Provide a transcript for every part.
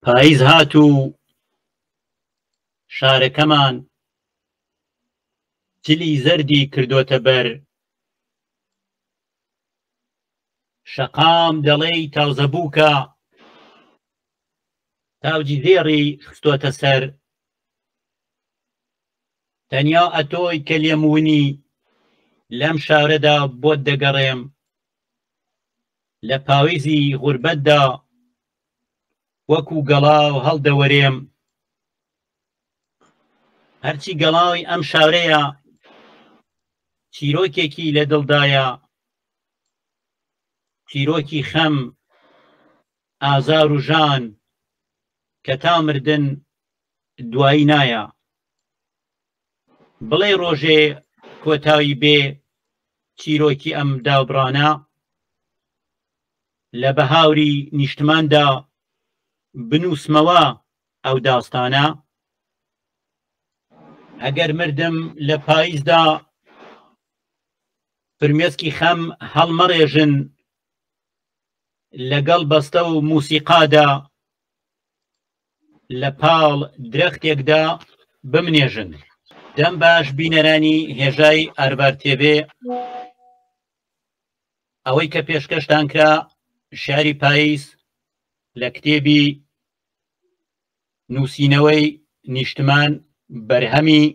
پاییز هات و شارەکەمان جلی زەردی کردۆتە بەر. شەقام دەڵێی تازەبووکە تاجی زێڕی خستۆتە سەر. تەنیا ئەتۆی کە لێم ونی لەم شارەدا بۆت دەگەڕێم. لە پاویزی غوربەتدا وەکوو گەڵاو هەڵدەوەرێم. هەرچی گەڵاوی ئەم شارەیە چیرۆکێکی لە دڵدایە، چیرۆکی خەم، ئازار و ژان کە تا مردن دوایی نایە. بڵێ ڕۆژێ کۆتایی بێ چیرۆکی ئەم دابڕانە؟ لە بەهاری نیشتماندا بنووسمەوە ئەو داستانە؟ ئەگەر مردم لە پاییزدا فرمێسکی خەم هەڵمەڕێژن لەگەڵ بەستە و موسیقادا لە پاڵ درەختێکدا بمنێژن. دەم باش بینەرانی هێژای ئارڤار تێڤێ، ئەوەی کە پێشکەشتان کرا شعری پاییز لە کتێبی نووسینەوەی نیشتمان بەرهەمی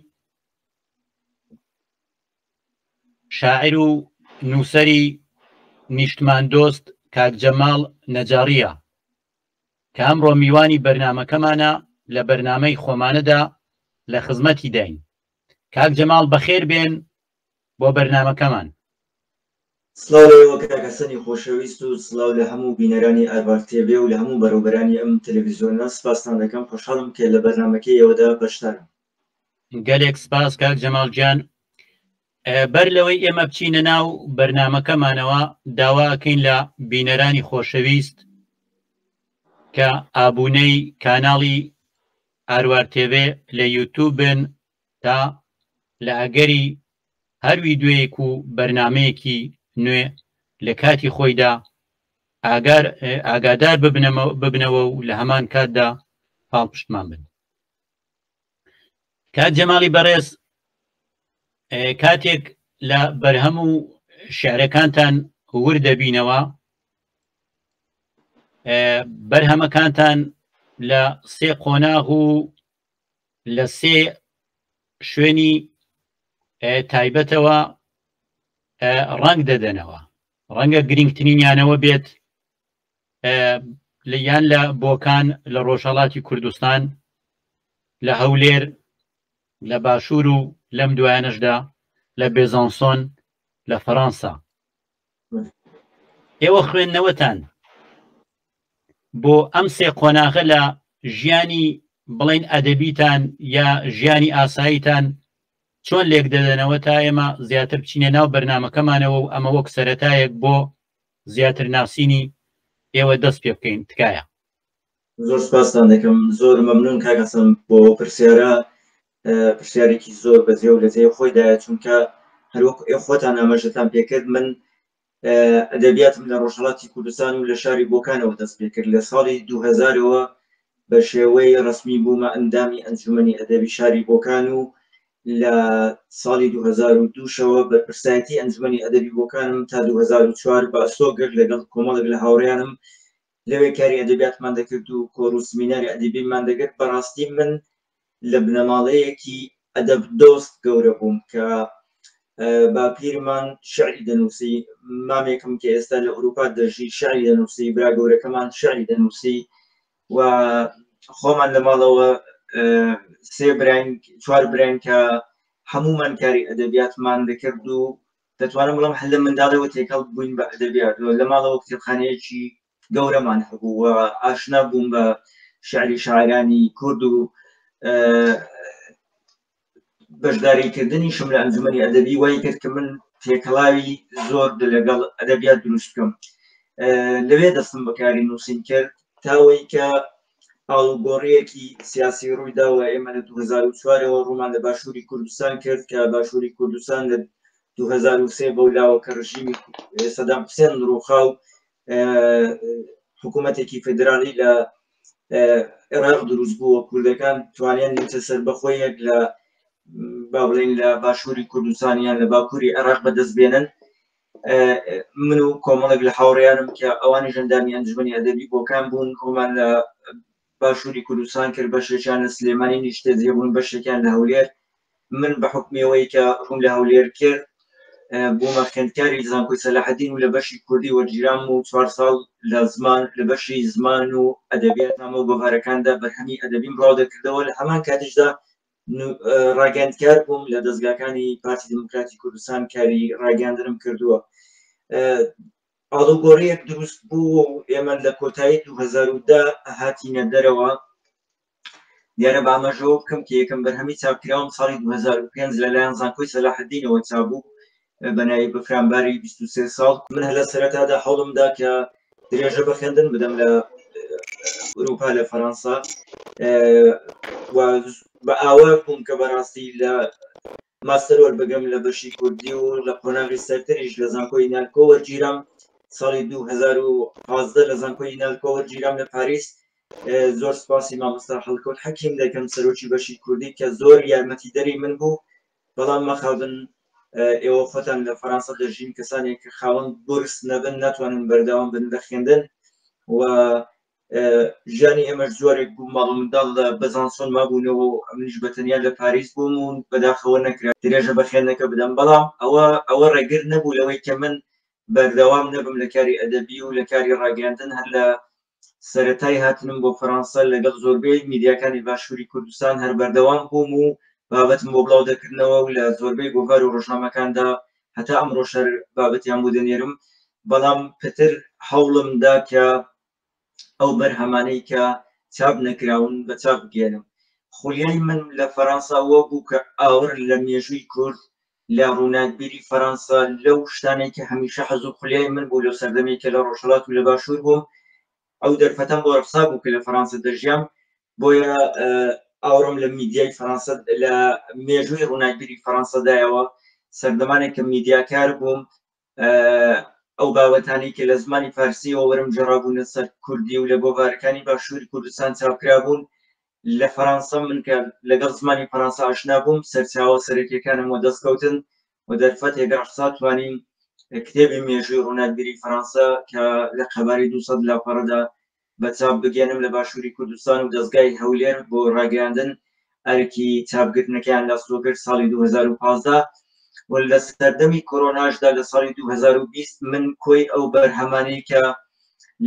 شاعیر و نووسەری نیشتمان دۆست کاک جەماڵ نەجاڕییە کە ئەمڕۆ میوانی بەرنامەکەمانە لە بەرنامەی خۆمانەدا لە خزمەتی داین. کاک جەماڵ بەخێر بێن بۆ بەرنامەکەمان. سڵاو لە ئێوە کاک حەسەنی خۆشەویست و سڵاو لە هەموو بینەرانی ئارڤار تێڤێ و لە هەموو بەڕێوبەرانی ئەم تەلەڤیزیۆنە سپاستان دەکەم خۆشحاڵم کە لە بەرنامەکەی ئێوەدا بەشدارم. گەلێک سپاس کاک جەماڵ گیان. بەر لەوەی ئێمە بچینە ناو بەرنامەکەمانەوە داوا ئەکەین لە بینەرانی خۆشەویست کە ئابوونەی کاناڵی ئاروار تێڤێ لە یوتوب بن تا لە ئەگەری هەر ویدیۆیەک و بەرنامەیەکی نوێ لە کاتی خۆیدا ئاگار ئاگادار ببنەوە و لە هەمان کاتدا پاڵپشتمان بن. کاک جەماڵی بەڕێز کاتێک لە بەرهەم و شعرەکانتان ور دەبینەوە بەرهەمەکانتان لە سێ قۆناغ و لە سێ شوێنی تایبەتەوە ڕەنگ دەدەنەوە ڕەنگە گرنگترینیانەوە بێت یان لە بۆکان لە ڕۆژهەڵاتی کوردستان لە هەولێر لە باشوور و لەم دوایانەشدا لە بێزانسۆن لە فەرەنسا ئێوە خوێندنەوەتان بۆ ئەم سێ قۆناغە لە ژیانی بڵین ئەدەبیتان یا ژیانی ئاساییتان چۆن لێک دەدەنەوە تا ئێمە زیاتر بچینە ناو بەرنمەکەمانەوە و ئەمە وەک سەتایەک بۆ زیاتر ناسینی ئێوە دەست پێ بکەین تکایە. زۆر سپاستان دەکەم زۆر مەمنون کاک حەسەن بۆ ئەو پرسیارە پرسیارێکی زۆر بەجێ و لە جێی خۆیدایە چونکە هەروەک ئێ خۆتان ئاماژەتان پێکرد من ئەدەبیاتم لە ڕۆژهەڵاتی کوردستان و لە شاری بۆکانەوە دەست پێکرد لە ساڵی 2000ەوە بە شێوەی ڕەسمی بوومە ئەندامی ئەنجومەنی ئەدەبی شاری بۆکان و لە ساڵی 2002 شەوە بەرپرسایەتی ئەنجومەنی ئەدەبی بۆکانم تا 2004 بە ئەستۆ گرت لەگەڵ کۆمەڵێک لە هاوڕێیانم لەوێ کاری ئەدەبیاتمان دەکرد و کۆڕ و سمیناری ئەدەبیمان دەگرت بەڕاستی من لە بنەماڵەیەکی ئەدەب دۆست گەورە بووم کە باپیرمان شعری دەنووسی مامێکم کە ئێستا لە ئەوروپا دەژی شعری دەنووسی برا گەورەکەمان شعری دەنووسی و خۆمان لە ماڵەوە سێ براین چوار براین کە هەمومان کاری ئەدەبیاتمان دەکرد و دەتوانم بڵێم هەر لە منداڵەوە تێکەڵ بووین بە ئەدەبیات و لە ماڵەوە کتێبخانەیەکی گەورەمان هەبوو و ئاشنا بووم بە شعری شاعرانی کورد و بەشداریکردنیشم لە ئەنجومەنی ئەدەبی وای کرد کە من تێکەڵاوی زۆر لەگەڵ ئەدەبیات دروست بکەم لەوێ دەستم بەکاری نووسین کرد تاوەی کە ئاڵوگۆڕیەکی سیاسی ڕوویداوە ئێمە لە 2004ەوە ڕوومان لە باشووری کوردستان کرد کە باشووری کوردستان لە 2003 بەو لاوە کە ڕژیمی سەدام حوسێن ڕووخا و حکوومەتێکی فدرالی لە عێراق دروست بوو و کوردەکان توانیان نیمچە سەربەخۆیەک لە با بڵێین لە باشووری کوردستان یان لە باکووری عێراق بەدەست بێنن من و کۆمەڵێک لە هاوڕێیانم کە ئەوانی ژەندامی ئەنجومەنی ئەدەبی بۆکان بوون ڕوومان لە باشووری کوردستان کرد بەشێکیان لە سلێمانی نیشتەجێ بوون بەشێکیان لە هەولێر من بە حکمیەوەی کە ڕووم لە هەولێر کرد بوومە خوێندکاری زانکۆی سەلاحەدین و لە بەشی کوردی وەرگیرام و چوار ساڵ لە زمان لە بەشی زمان و ئەدەبیات نامە و گۆڤارەکاندا بەرهەمی ئەدەبیم بڵاو دەکردەوە لە هەمان کاتیشدا ڕاگەندکار بووم لە دەستگاکانی پارتی دیموکراتی کوردستان کاری ڕاگەاندنم کردووە ئاڵوگۆڕیەک دروست بوو و ئێمە لە کۆتایی 2010 هاتینە دەرەوە دیارە بە ئاماژەوە بکەم کە یەکەم بەرهەمی چاپکراوم ساڵی 2005 لەلایەن زانکۆی سەلاحەدینەوە چاپ بوو بە ناوی بەفرانباری 23 ساڵ من هەر لە سەرەتادا هەوڵمدا کە درێژە بە خوێندن بدەم لە ئەوروپا لە فەرەنسا و بە ئاوات بووم کە بەڕاستی لە ماستەر وەربگرم لە بەشی کوردی و لە قۆناغی سەرتریش لە زانکۆی نالکۆ وەرگیرام ساڵی 2015 لە زانکۆی نالکۆ وەرگیرام لە پاریس زۆر سپاسی مامۆستا هەڵکەوت حەکیم دەکەم سەرۆکی بەشی کوردی کە زۆر یارمەتی دەری من بوو بەڵام مەخابن ئێوە خۆتان لە فەرەنسا دەژین کەسانێک کە خاوەن بورس نەبن ناتوانن بەردەوام بن لە خوێندن و ژیانی ئێمەش جۆرێک بوو ماڵ و منداڵ لە بەزانسۆن مابوونەوە و ئەمنیش بە تەنیا لە پاریس بووم و بەداخەوە نەکرا درێژە بە خوێندنەکە بدەم بەڵام ئەوە ئەوە ڕێگر نەبوو لەوەی کە من بەردەوام نەبم لە کاری ئەدەبی و لە کاری ڕاگەیاندن هەر لە سەرەتای هاتنم بۆ فەرەنسا لەگەڵ زۆربەی میدیاکانی باشووری کوردستان هەر بەردەوام بووم و بابەتم بۆ بڵاو دەکردنەوە و لە زۆربەی گۆڤار و ڕۆژنامەکاندا هەتا ئەمڕۆش هەر بابەتیان بۆ دەنێرم بەڵام پتر هەوڵم دا کە ئەو بەرهەمانەی کە چاپ نەکراون بە چاپ بگەێنم خولیای من لە فەرەنسا وە بوو کە ئاوڕ لە مێژووی کورد لە ڕووناکبیری فەرەنسا لەو شتانەی کە هەمیشە حەز و خولیای من بوو لەو سەردەمێک کە لە ڕۆژهەڵات و لە باشوور بووم ئەو دەرفەتەم بۆ ڕەخسا بوو کە لە فەرەنسا دەژیام بۆیە ئاوڕم لە میدیای فەرەنسا لە مێژووی ڕووناکبیری فەرەنسا دایەوە سەردەمانێک کە میدیاکار بووم ئەو بابەتانەی کە لە زمانی فارسیەوە وەرم گێڕابوونە سەر کوردی و لە گۆڤارەکانی باشووری کوردستان چاپکرابوون لە فەرەنسا من کە لەگەڵ زمانی فەرەنسا ئاشنا بووم سەرچاوە سەرەکیەکانم وەدەست کەوتن و دەرفەتێک ڕەخسا توانیم کتێبی مێژووی ڕووناکبیری فەرەنسا کە لە قەبارەی 200 لاپەڕەدا بە چاپ بگەێنم لە باشووری کوردستان و دەزگای هەولێر بۆ ڕاگەیاندن ئەرکی چاپگرتنەکەیان لە ئەستۆ گرت ساڵی 2015 و لە سەردەمی کۆرۆناشدا لە ساڵی 2020 من کۆی ئەو بەرهەمانەی کە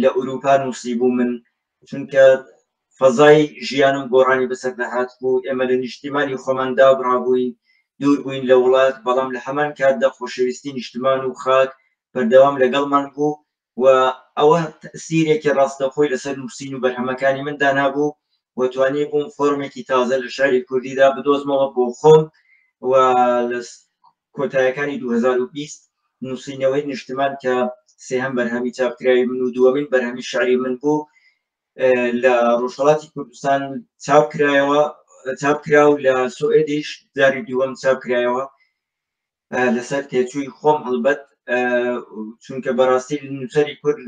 لە ئەوروپا نووسی بوو من چونکە فەزای ژیانم گۆڕانی بەسەر دەهات بوو ئێمە لە نیشتیمانی خۆمان دابڕابووین دوور بووین لە وڵات بەڵام لە هەمان کاتدا خۆشەویستی نیشتمان و خاک بەردەوام لەگەڵمان بوو و ئەوە تەئسیرێکی ڕاستەوخۆی لەسەر نووسین و بەرهەمەکانی من دانابوو و توانی بووم فۆرمێکی تازە لە شاری کوردیدا بدۆزمەوە بۆ خۆم و لە کۆتایەکانی 2020 نووسینەوەی نیشتمان کە سێهەم بەرهەمی چاپکراوی من و دووەمین بەرهەمی شعری من بوو لە ڕۆژهەڵاتی کوردستان چاپ کرایەوە چاپ کرا و لە سوئدیش جاری دووەم چاپ کرایەوە لەسەر تێچووی خۆم هەڵبەت چونکە بەڕاستی نووسەری کورد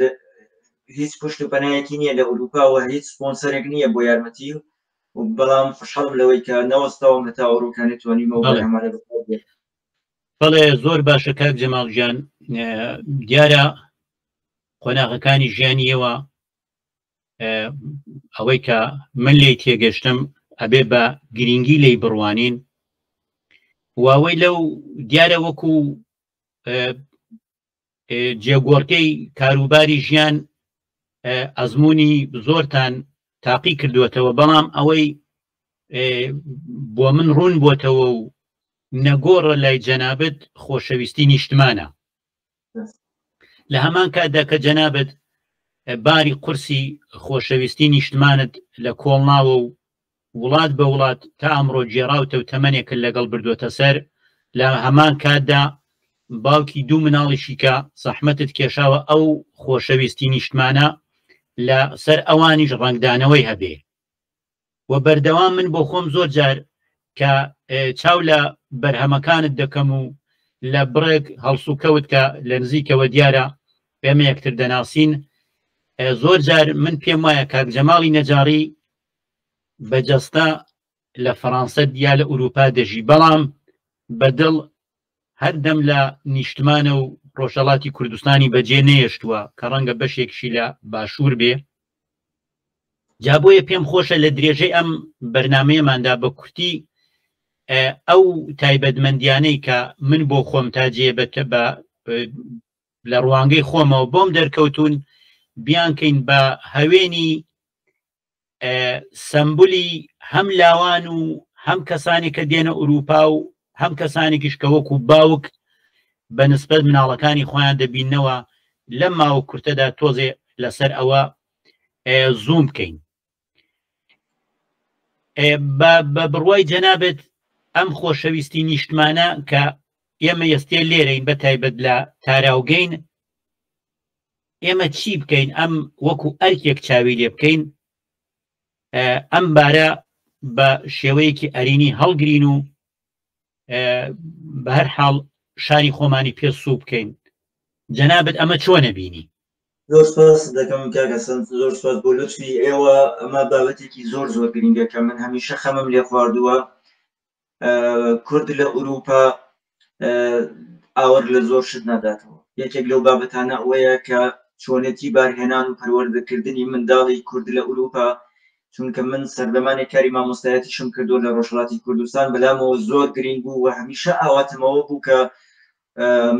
هیچ پشت و پەنایەکی نییە لە ئەوروپا و هیچ سپۆنسەرێک نییە بۆ یارمەتی و بەڵام خوشحاڵم لەوەی کە نەوەستاوم هەتا ئەوڕۆکانێ توانیمەوە بەرهەمانە بکات. بەڵێ زۆر باشە کاک جەماڵ گیان دیارە قۆناغەکانی ژیانیەوە ئەوەی کە من لێی تێگەشتم ئەبێ بە گرنگی لی بڕوانین واوەی لەو دیارە وەکو جێگۆڕکەی کاروباری ژیان ئەزمموی زۆرتان تاقی کردوێتەوە بەڵام ئەوەی بۆ من ڕوون بۆتەوە و نەگۆڕە لای جەنابەت خۆشەویستی نیشتمانە لە هەمان کاتدا کە جەنابت باری قورسی خۆشەویستی نیشتمانت لە کۆڵ ناوە و وڵات بە وڵات تا ئەمڕۆ گێڕاوتە و تەمەنێکت لەگەڵ بردووەتە سەر، لە هەمان کاتدا باوکی دوو مناڵیشی کە زەحمەتت کێشاوە ئەو خۆشەویستی نیشتمانە لە سەر ئەوانیش ڕەنگدانەوەی هەبێ و بەردەوام من بۆ خۆم زۆر جار کە چاو لە بەرهەمەکانت دەکەم و لە بڕێک هەڵسوکەوت کە لە نزیکەوە دیارە ئێمە یەکتر دەناسین. زۆر جار من پێم وایە کاک جەماڵی نەجاڕی بە جەستە لە فەڕانسە یا لە ئورووپا دەژی بەڵام بە دڵ هەردەم لە نیشتمانە و ڕۆژهەڵاتی کوردستانی بەجێ نەیەشتووە کە ڕەنگە بەشێکشی لە باشوور بێ جا بۆیە پێم خۆشە لە درێژەی ئەم بەرنمەیەماندا بە کورتی ئەو تایبەتمەندیانەی کە من بۆ خۆم تا جێ بە لە ڕوانگەی خۆمەوە بۆم دەرکەوتون بیانکەین بە هەوێنی سەمبولی هەم لاوان و هەم کەسانی کە دێنە ئوروپا و هەم کەسانێکیش کە وەکو باوک بە نسبەت مناڵەکانی خۆیان دەبینەوە لەم ماوە کورتەدا تۆزێ لەسەر ئەوە زووم بکەین بە بڕوای جەنابێت ئەم خۆشەویستی نیشتمانە کە ئێمە ئێستێ لێرەین بە تایبەت لە تاراوگەین ئێمە چی بکەین ئەم وەکو ئەرکێک چاوی لێ بکەین ئەم بارە بە شێوەیەکی ئەرینی هەڵگرین و بە هەر حاڵ شاری خۆمانی پێ سوو بکەین جەنابت ئەمە چۆنە بینی؟ زۆر سپاس دەکەم کاک حەسەن، زۆر سپاس بۆ لوتفی ئێوە. ئەمە بابەتێکی زۆر زۆر گرنگە کە من هەمیشە خەمم لێ خواردووە. کورد لە ئورووپا ئاوەر لە زۆر شت ناداتەوە. یەکێک لەو بابەتانە ئەوەیە کە چۆنێتی بارهێنان و پەروەردەکردنی منداڵی کورد لە ئورووپا، چونکە من سەردەمانێک کاری مامۆستایەتیشم کردووە لە ڕۆژهەڵاتی کوردستان، بەلامەوە زۆر گرنگ بوو و هەمیشە ئاواتمەوە بوو کە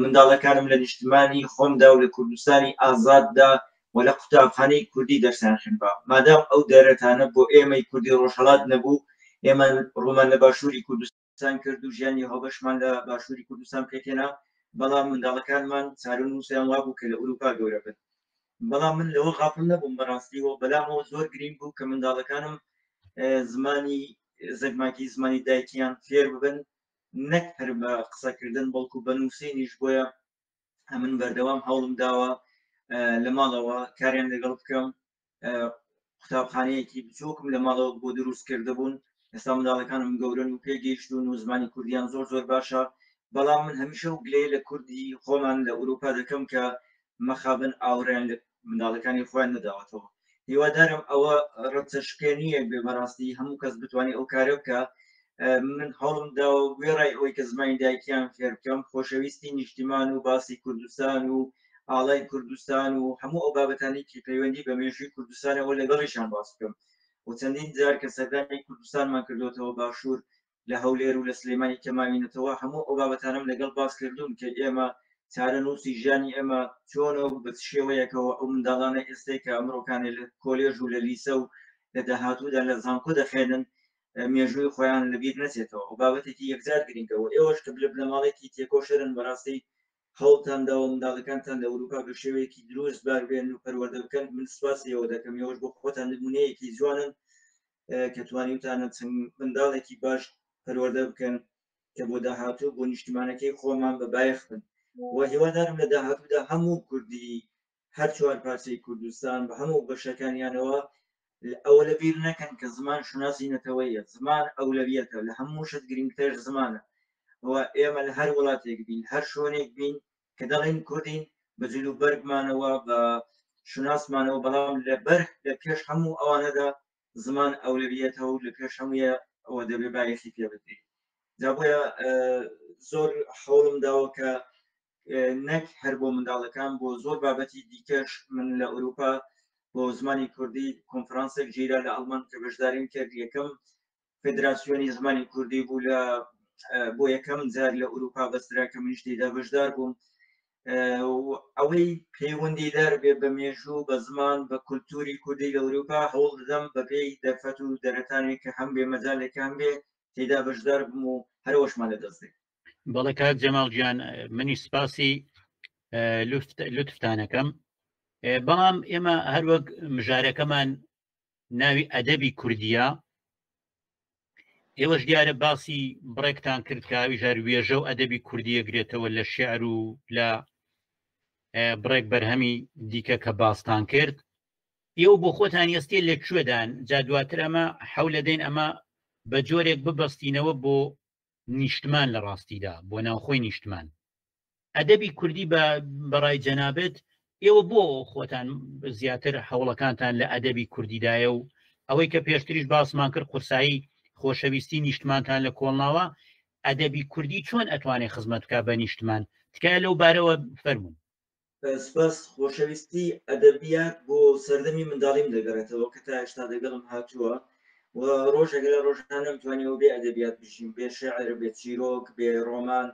منداڵەکانم لە نیشتمانی خۆمدا و لە کوردستانی ئازاددا و لە قوتابخانەی کوردی دەرسیان خوێندبا. مادام ئەو دەرەتانە بۆ ئێمەی کوردی ڕۆژهەڵات نەبوو، ئێمە ڕوومان لە باشووری کوردستان کرد و ژیانی هاوبەشمان لە باشووری کوردستان پێکهێنا، بەڵام منداڵەکانمان چارەنووسیان وابوو کە لە ئورووپا گەورە بن. بەڵام من لەوە غافڵ نەبووم بەڕاستی و بەلامەوە زۆر گرینگ بوو کە منداڵەکانم زمانی زگماکی، زمانی دایکیان فێر ببن، نەک هەر بە قسەکردن بەڵکو بە نووسینیش. بۆیە ئەمن بەردەوام هەوڵم داوە لە ماڵەوە کاریان لەگەڵ بکەم. قوتابخانەیەکی بچووکم لە ماڵەوە بۆ دروست کردبوون. ئێستا منداڵەکانم گەورەن و پێگەیشتون و زمانی کوردیان زۆر زۆر باشە، بەڵام من هەمیشە و گلەیە لە کوردی خۆمان لە ئوروپا دەکەم کە مەخابن ئاوڕیان لە منداڵەکانی خۆیان نەداوەتەوە. هیوادارم ئەوە ڕەچەشکێنیەک بێ، بەڕاستی هەموو کەس بتوانێت ئەو کارە بکە. من هەوڵم داوە وێڕای ئەوەی کە زمانی دایکیان فێر بکەم، خۆشەویستی نیشتیمان و باسی کوردستان و ئاڵای کوردستان و هەموو ئەو بابەتانی کە پەیوەندی بە مێژووی کوردستانەوە لەگەڵیشان باس بکەم. و چەندین جار کە سەردانی کوردستانمان کردوتەوە باشوور لە هەولێر و لە سلێمانی کە ماوینەتەوە، هەموو ئەو بابەتانەم لەگەڵ باس کردوون کە ئێمە چارەنووسی ژیانی ئێمە چۆنە و بە چ شێوەیەکەوە ئەو منداڵانە ئێستەی کە ئەمڕۆکانێ لە کۆلێژ و لە لیسە و لە داهاتوودا لە زانکۆ دەخوێنن مێژووی خۆیان لەبیر نەچێتەوە. ئەو بابەتێکی یەکجار گرنگە و ئێوەش کە لە بنەماڵێکی تێکۆشەرن بەڕاستی هەوڵتان داوە منداڵەکانتان لە ئەوروپا بە شێوەیەکی دروست باربێن و پەروەردە بکەن. من سپاسی ئێوە دەکەم، ئێوەش بۆ خۆتان نمونەیەکی جوانن کە توانیوتانە چەند منداڵێکی باش پەروەردە بکەن کە بۆ داهاتوو بۆ نیشتیمانەکەی خۆمان بە بایەخ بن. و هیوادارم لە داهاتوودا هەموو کوردی هەر چوار پارچەی کوردستان بە هەموو بەشەکانیانەوە ئەوە لەبیر نەکەن کە زمان شوناسی نەتەوەیە، زمان ئەولەویەتە، لە هەموو شت گرنگتر زمانە. و ئێمە لە هەر وڵاتێک بین، هەر شوێنێک بین کە دەڵێن کوردین، بە جل و بەرگمانەوە، بە شوناسمانەوە، بەڵام لەبەر لە پێش هەموو ئەوانەدا زمان ئەولەویەتە و لە پێش هەموویە ئەوە دەبێ بایەخی پێ بدرێت. جا بۆیە زۆر هەوڵم داوە کە نەک هەر بۆ منداڵەکان، بۆ زۆر بابەتی دیکەش. من لە ئەوروپا بۆ زمانی کوردی کۆنفرانسێک گیرا لە ئەڵمان کە بەشداریم کرد، یەکەم فدراسیۆنی زمانی کوردی بوو لە بۆ یەکەم جار لە ئەوروپا بەسترا کە منیش تێدا بەشدار بووم. ئەوەی پەیوەندیدار بێ بە مێژوو، بە زمان، بە کولتوری کوردی لە ئەوروپا هەوڵ دەدەم بەپێی دەرفەت و دەرەتانێک کە هەم بێ، مەجالێک هەم بێ، تێدا بەشدار بم و هەرەوەشمان لەدەست دێ. بەڵێ کاک جەماڵ گیان، منی سپاسی لوتفتانەکەم، بەڵام ئێمە هەروەک مژارەکەمان ناوی ئەدەبی کوردیە، ئێوەش دیارە باسی بڕێکتان کرد کە ئەویش هەر وێژە و ئەدەبی کوردیە گرێتەوە لە شعر و لە بڕێک بەرهەمی دیکە کە باستان کرد. ئێوە بۆ خۆتان ئێستێ لە کوێدان؟ جا دواتر ئەمە حەولە دەین ئەمە بە جۆرێک ببەستینەوە بۆ نیشتمان، لە ڕاستیدا بۆ ناوخۆی نیشتمان. ئەدەبی کوردی بە بەڕای جەنابت ئێوە بۆ خۆتان زیاتر هەوڵەکانتان لە ئەدەبی کوردیدایە و ئەوەی کە پێشتریش باسمان کرد قورسایی خۆشەویستی نیشتمانتان لە کۆڵناوە ئەدەبی کوردی چۆن ئەتوانێت خزمەت بکا بە نیشتمان تکایە لەو بارەوە فەرمونون. سپاس خۆشەویستی ئەدەبیات بۆ سەردەمی منداڵیم دەگەڕێتەوە کە تا ئێشتا دەگەڵم هاتووە و ڕۆژێک لە ڕۆژان نەمتوانیەوە بێ ئەدەبیات بژیم بێ شعر بێ چیرۆک بێ ڕۆمان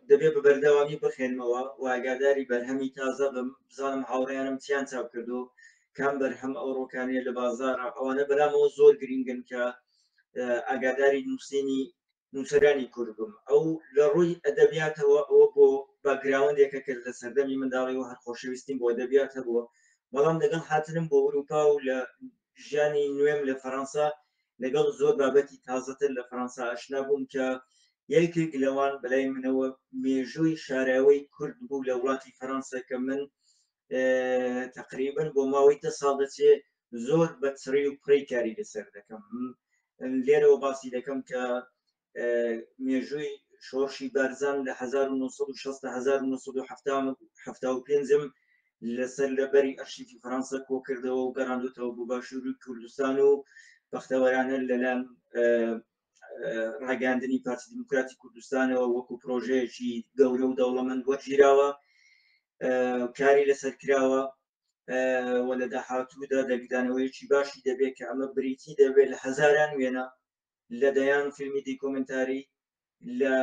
دەبێ بە بەردەوامی بخێنمەوە و ئاگاداری بەرهەمی تازە بم بزانم هاوڕێیانم چیان چاپ کردو کام بەرهەم ئەو ڕۆکانەیە لە بازارە ئەوانە بەلامەوە زۆر گرنگن کە ئاگاداری نووسینی نووسەرانی کورد بم ئەو لە ڕووی ئەدەبیاتەوە ئەوە بۆ باگراوەندێکە کرد لە سەردەمی منداڵی و هەر خۆشەویستیم بۆ ئەدەبیات هەبووە بەڵام لەگەڵ هاتنم بۆ ئەوروپا و لە ژیانی نوێم لە فەرەنسا لەگەڵ زۆر بابەتی تازەتر لە فەرەنسا ئاشنا بووم کە یەکێک لەوان بەلای منەوە مێژووی شاراوەی کورد بوو لە وڵاتی فەرەنسا کە من تقریبن بۆ ماوەی دە ساڵ دەچێ زۆر بە چڕی و پڕی کاری لەسەر دەکەم لێرەوە باسی دەکەم کە مێژووی شۆڕشی بارزان لە 1960 1975 لەسەر لەبەری ئەرشیفی فەرەنسا کۆکردەوە و گەڕاندوتەوە بۆ باشووری کوردستان و بەختەوەرانە لەلایەن ڕاگەاندنی پارتی دیموکراتی کوردستانەوە وەکو پرۆژەیەکی گەورە و دەوڵەمەند وەرگیراوە کاری لەسەر کراوە و لە داهاتوودا دەنگدانەوەیەکی باشی دەبێت کە ئەمە بریتی دەبێت لە هەزاران وێنە لە دەیان فیلمی دیکۆمنتاری لە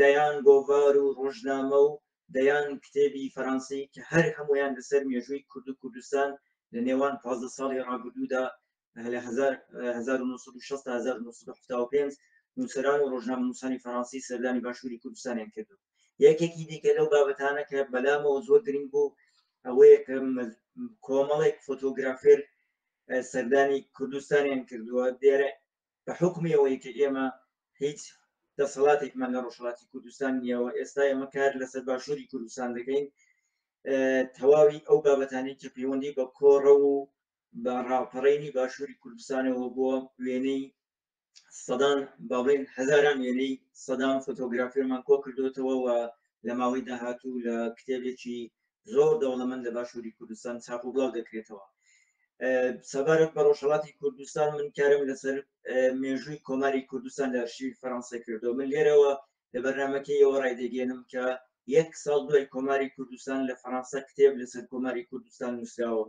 دەیان گۆڤار و ڕۆژنامە و دەیان کتێبی فەرەنسی کە هەر هەمویان لەسەر مێژووی کورد و کوردستان لە نێوان 15 ساڵی ڕابردوودا لە 1960 1975 نووسەران و ڕۆژنامەنووسانی فەرەنسی سەردانی باشووری کوردستانیان کردو یەکێکی دیکە لەو بابەتانە کە بەلامەوە زۆر گرنگ بوو ئەوەیە کە کۆمەڵێک فۆتۆگرافێر سەردانی کوردستانیان کردووە دیارە بە حکمی ئەوەی کە ئێمە هیچ دەسەڵاتێکمان لە ڕۆژهەڵاتی کوردستان نییەوە ئێستا ئێمە کار لەسەر باشووری کوردستان دەکەین تەواوی ئەو بابەتانی کە پەیوەندی بە کۆڕە و بە ڕاپەڕینی باشووری کوردستانەوە بۆ وێنەی سەدان با بڵێن هەزاران وێنەی سەدان فۆتۆگرافیرمان کۆ کردوێتەوە و لە ماوەی داهاتوو لە کتێبێکی زۆر دەوڵەمەند لە باشووری کوردستان چاپ و بڵاو دەکرێتەوە سەبارەت بە ڕۆژهڵاتی کوردستان من کارم لەسەر مێژووی کۆماری کوردستان لە ئەرشیوی فەرەنسا کردو من لێرەوە لە بەرنمەکەی ئەوە ڕایدەگەێنم کە یەک ساڵ دوای کۆماری کوردستان لە فەرەنسا کتێب لەسەر کۆماری کوردستان نووسراوە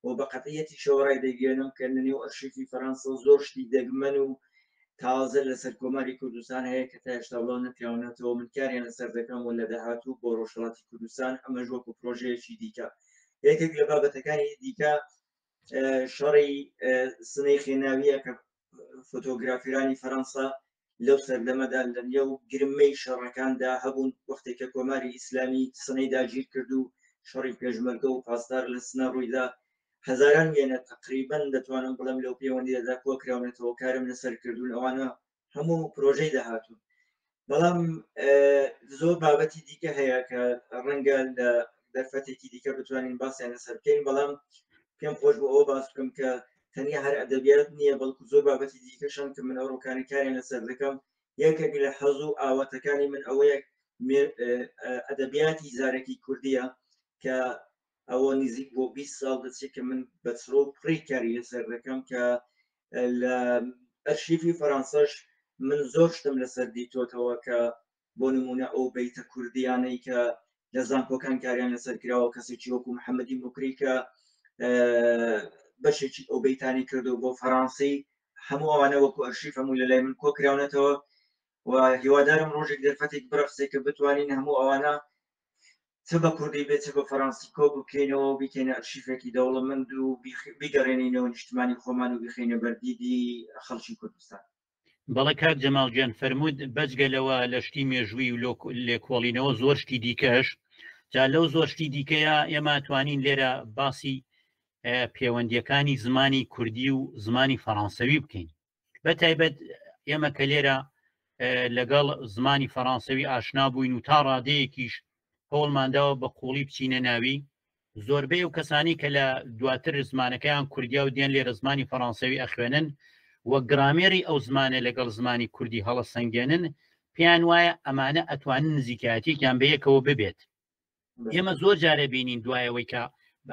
و بە قەتعیەتیشەوە ڕایدەگەێنم کە لە نێو ئەرشیفی فەرەنسا زۆر شتی دەگمەن و تازە لەسەر کۆماری کوردستان هەیە کە تا هێشتا بڵاو نەکراونەتەوە من کاریان لەسەر دەکەم و لە داهاتوو بۆ ڕۆژهەڵاتی کوردستان ئەمەش وەکو پرۆژەیەکی دیکە یەکێک لە بابەتەکانی دیکە شەڕی سنەی خێناویە کە فۆتۆگرافیرانی فەرەنسا لەو سەردەمەدا لە نێو گرمەی شەڕەکاندا هەبوون وەختێک کە کۆماری ئیسلامی سنەی داگیر کرد و شەڕی پێشمەرگە و پاسدار لە سنە ڕوویدا هەزاران وێنە تەقریبەن دەتوانم بڵێم لەو پەیوەندیەدا کۆکراونەتەوە کارم لەسەر کردوون ئەوانە هەموو پرۆژەی داهاتوون بەڵام زۆر بابەتی دیکە هەیە کە ڕەنگە لە دەرفەتێکی دیکە بتوانین باسییان لەسەر بکەین بەڵام پێم خۆش بۆ ئەوە باس بکەم کە تەنیا هەر ئەدەبیات نییە بەڵکو زۆر بابەتی دیکەشن کە من ئەوڕۆکانی کاریان لەسەر دەکەم یەکێک لە حەز و ئاواتەکانی من ئەوەیە ئەدەبیاتی زارەکی کوردیە کە ئەوە نزیک بۆ 20 ساڵ دەچێت کە من بە چڕ و پڕی کاری لەسەر دەکەم کە لە ئەرشیفی فەرەنسەش من زۆر شتم لەسەر دیتۆتەوە کە بۆ نمونە ئەو بەیتە کوردیانەی کە لە زانکۆکان کاریان لەسەر کراوە کەسێکی وەکو محەممەدی موکری کە بەشێکی ئەو بەیتانی کردو بۆ فەرەنسی هەموو ئەوانە وەکو ئەرشیف هەموو لە لای من کۆکراونەتەوە و هیوادارم ڕۆژێک دەرفەتێک برەخسێ کە بتوانین هەموو ئەوانە چ بە کوردی بێت چ بە فەرەنسی کۆ بکەینەوە و بیکەینە ئەرشیفێکی دەوڵەمەند و بیگەڕێنینەوە نیشتمانی خۆمان و بیخەینە بەردیدی خەڵکی کوردستان. بەڵێ کاک جەماڵ گیان فەرمووت بەجگە لەوە لە شتی مێژووی و لێکۆڵینەوە زۆر شتی دیکەش جا لەو زۆر شتی دیکەیە ئێمە توانین لێرە باسی پەیوەندیەکانی زمانی کوردی و زمانی فەڕانسەوی بکەین بە تایبەت ئێمە کە لێرە لەگەڵ زمانی فەڕانسەوی ئاشنا بووین و تا ڕادەیەکیش هەوڵمانداوە بە قوڵی بچینە ناوی زۆربەی ئەو کەسانی کە لە دواتر زمانەکەیان کوردیا و دێن لێرە زمانی فەڕانسەوی ئەخوێنن و گرامێری ئەو زمانە لەگەڵ زمانی کوردی هەڵەسەنگێنن پێیان وایە ئەمانە ئەتوانن نزیکایەتێکیان بەیەکەوە ببێت. ئێمە زۆر جارە بینین دوایەوەی کە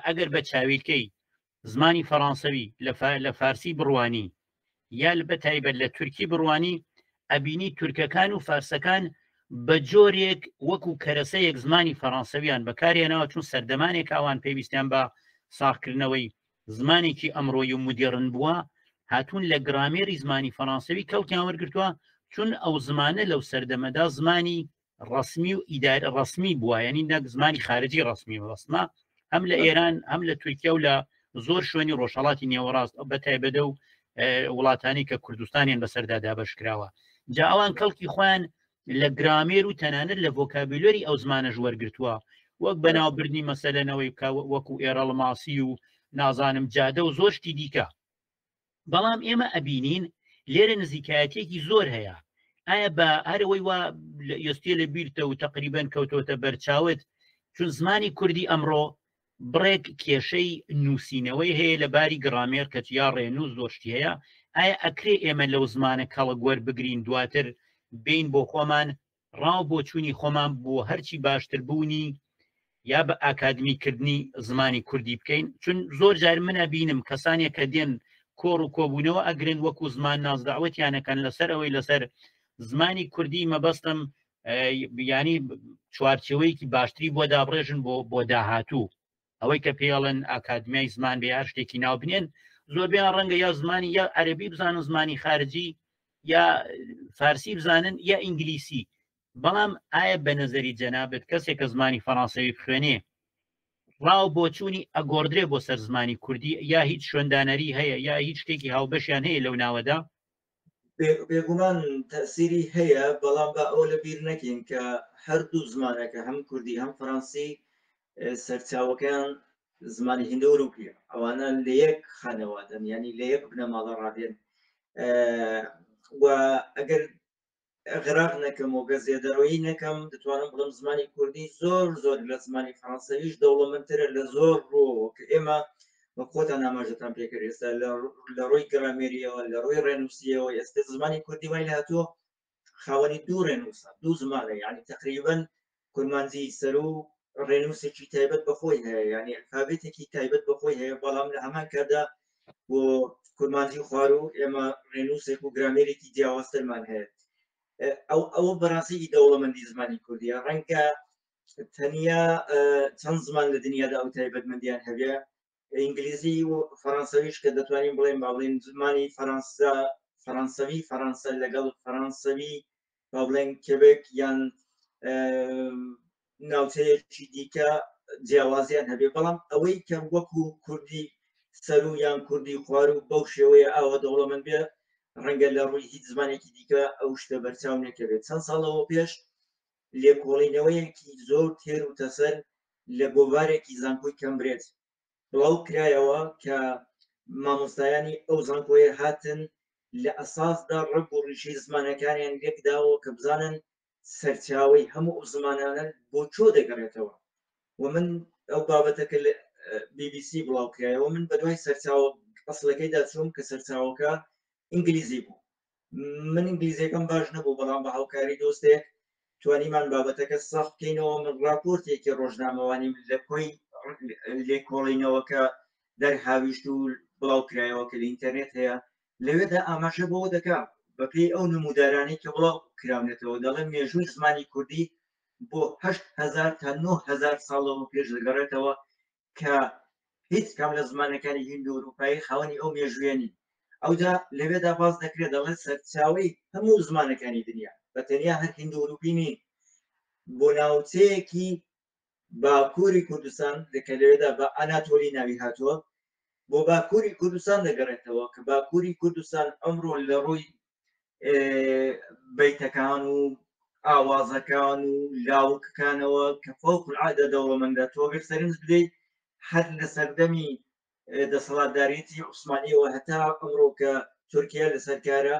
ئەگەر بە چاویلکەی زمانی فەڕانسەوی لە فارسی بڕوانی یا بە تایبەت لە تورکی بڕوانی ئەبینی تورکەکان و فارسەکان بە جۆرێک وەکو کەرەسەیەک زمانی فەڕانسەویان بەکارهێناوە چون سەردەمانێک ئەوان پێویستیان بە ساغکردنەوەی زمانێکی ئەمڕۆی و مودێڕن بووە هاتوون لە گرامێری زمانی فەڕانسەوی کەڵکیان وەرگرتووە چون ئەو زمانە لەو سەردەمەدا زمانی ڕسمی و ئیدار ڕسمی بووە ینی نەک زمانی خارجی ڕسمی و ڕسمە هەم لە ئێران هەم لە تورکیا و لە زۆر شوێنی ڕۆژهڵاتی نێوەڕاست بە تایبەتە و وڵاتانی کە کوردستانیان بەسەردا دابش کراوە جا ئەوان کەڵکی خۆیان لە گرامێر و تەنانەت لە ڤۆکابیلۆری ئەو زمانەش وەرگتووە وەک بەناوبردنی مەسەلەنەوەی بکە وەکو ئێرەڵماسی و نازانم جادە و زۆر شتی دیکە بەڵام ئێمە ئەبینین لێرە نزیکایەتێکی زۆر هەیە ئایا بە هەرەوەی وا ئێستێ لە بیرتە و تقریبان کەوتۆتە بەرچاوت چون زمانی کوردی ئەمڕۆ بڕێک کێشەی نووسینەوەی هەیە لە باری گڕامێر کە یا ڕێنووس زۆر شتی هەیە ئایا ئەکرێ ئێمە لەو زمانە کەڵک وەربگرین دواتر بین بۆ خۆمان ڕا و بۆچوونی خۆمان بۆ هەرچی باشتر بوونی یا بە ئاکادمی کردنی زمانی کوردی بکەین چون زۆر جار من ئەبینم کەسانێک کە دێن کۆڕ و کۆبوونەوە ئەگرن وەکو زمان ناس داوەتیانەکەن لەسەر ئەوەی لەسەر زمانی کوردی مەبەستم ینی چوارچەوەیەکی باشتری بۆ دابڕێژن بۆ بۆ داهاتوو ئەوەی کە پێڵن ئاکادمیای زمان بێ هەر شتێکی ناو بنێن زۆربیان ڕەنگە یا زمانی یا عەربی بزانن زمانی خارجی یا فارسی بزانن یا ئینگلیسی بەڵام ئایا بە نەزەری جەنابت کەسێک کە زمانی فەڕانسەوی بخوێنێ ڕاو بۆچوونی ئەگۆڕدرێ بۆ سەر زمانی کوردی یا هیچ شوێندانەری هەیە یا هیچ شتێکی هاوبەشیان هەیە لەو ناوەدا؟ بێگومان تەسیری هەیە بەڵام بە ئەو لە بیر نەکەین کە هەردوو زمانەکە هەم کوردی هەم فەرەنسی سەرچاوەکەیان زمانی هندە ئەوروپیە ئەوانە لە یەک خانەوادەن ینی لە یەک بنەماڵە ڕادێن و ئەگەر غراق نەکەم و گە زێدەڕۆیی نەکەم دەتوانم بڵم زمانی کوردی زۆر زۆر لە زمانی فەڕەنسەویش دەوڵەمەندترە لە زۆر ڕۆوە کە ئێمە وە خۆتان ئاماژەتان پێکرد ئێستا لە ڕووی گرامێریەوە لە ڕووی ڕێنووسیەوە ئێستا زمانی کوردی وای لە هاتووە خاوەنی دوو ڕێنووسە دوو زمانە یعنی تقریبا کورمانجی سەرو ڕێنووسێکی تایبەت بە خۆی هەیە یعنی ئەلفابێتێکی تایبەت بە خۆی هەیە بەڵام لە هەمان کاتدا بۆ کورمانجی خوارو ئێمە ڕێنووسێک و گرامێرێکی جیاوازترمان هەیە ئەو ئەوە بەڕاستی دەوڵەمەندی زمانی کوردیە ڕەنگە تەنیا چەند زمان لە دنیادا ئەو تایبەتمەندیان هەبێ ئینگلیزی و فەڕەنسەویش کە دەتوانین بڵێن با بڵێن زمانی فەرەنسا فەرەنسەوی فەرەنسە لەگەڵ فەرەنسەوی با بڵێن کێبێک یان ناوچەیەکی دیکە جیاوازیان هەبێ بەڵام ئەوەی کە وەکو کوردی سەرو یان کوردی خوار و بەو شێوەیە ئاوە دەوڵەمەند بێ ڕەنگە لە ڕووی هیچ زمانێکی دیکە ئەو شتە بەرچاو نەکەوێت چەند ساڵەوە پێش لێکۆڵینەوەیەکی زۆر تێر و تەسەر لە گۆڤارێکی زانکۆی کەمبرێج بڵاو کرایەوە کە مامۆستایانی ئەو زانکۆیە هاتن لە ئەساسدا ڕەگ و ڕیشەی زمانەکانیان لێکداوە کە بزانن سەرچاوەی هەموو ئەو زمانانە بۆ چۆ دەگەڕێتەوە و من ئەو بابەتەکە لە BBC بڵاو کرایەوە من بەدوای سەرچاوە ئەسڵەکەیدا چووم کە سەرچاوەکە ئینگلیزی بوو من ئینگلیزیەکەم باش نەبوو بەڵام بە هاوکاری دۆستێک توانیمان بابەتەکە ساخ بکەینەوە من راپۆرتێکی ڕۆژنامەوانیم لە کۆی لێکۆڵینەوەکە دەرهاویشت و بڵاو کرایەوە کە لە ئینتەرنێت هەیە لەوێدا ئاماژە بەوە دەکا بەپێی ئەو نمودارانەی کە بڵاو کراونەتەوە دەڵێن مێژووی زمانی کوردی بۆ 8هزار تا 9هزار ساڵەوە پێش دەگەڕێتەوە کە هیچ کام لە زمانەکانی هیند و ئەوروپایی خاوەنی ئەو مێژوویە نین ئەوجا لەوێدا باس دەکرێت دەڵێت سەرچاوەی هەموو زمانەکانی دنیا بە تەنیا هەر هیند و ئەوروپی نین بۆ ناوچەیەکی باکووری کوردستان کە لەوێدا بە ئەناتۆلی ناوی هاتووە بۆ باکووری کوردستان دەگەڕێتەوە کە باکووری کوردستان ئەمڕۆ لە ڕووی بەیتەکان و ئاوازەکان و لاوکەکانەوە کە فەوق العادە دەوڵەمەندە تۆ گەر سەرنج بدەیت هەر لە سەردەمی دەسەڵاتداریتی عوسمانیەوە هەتا ئەمڕۆ کە تورکیا لەسەر کارە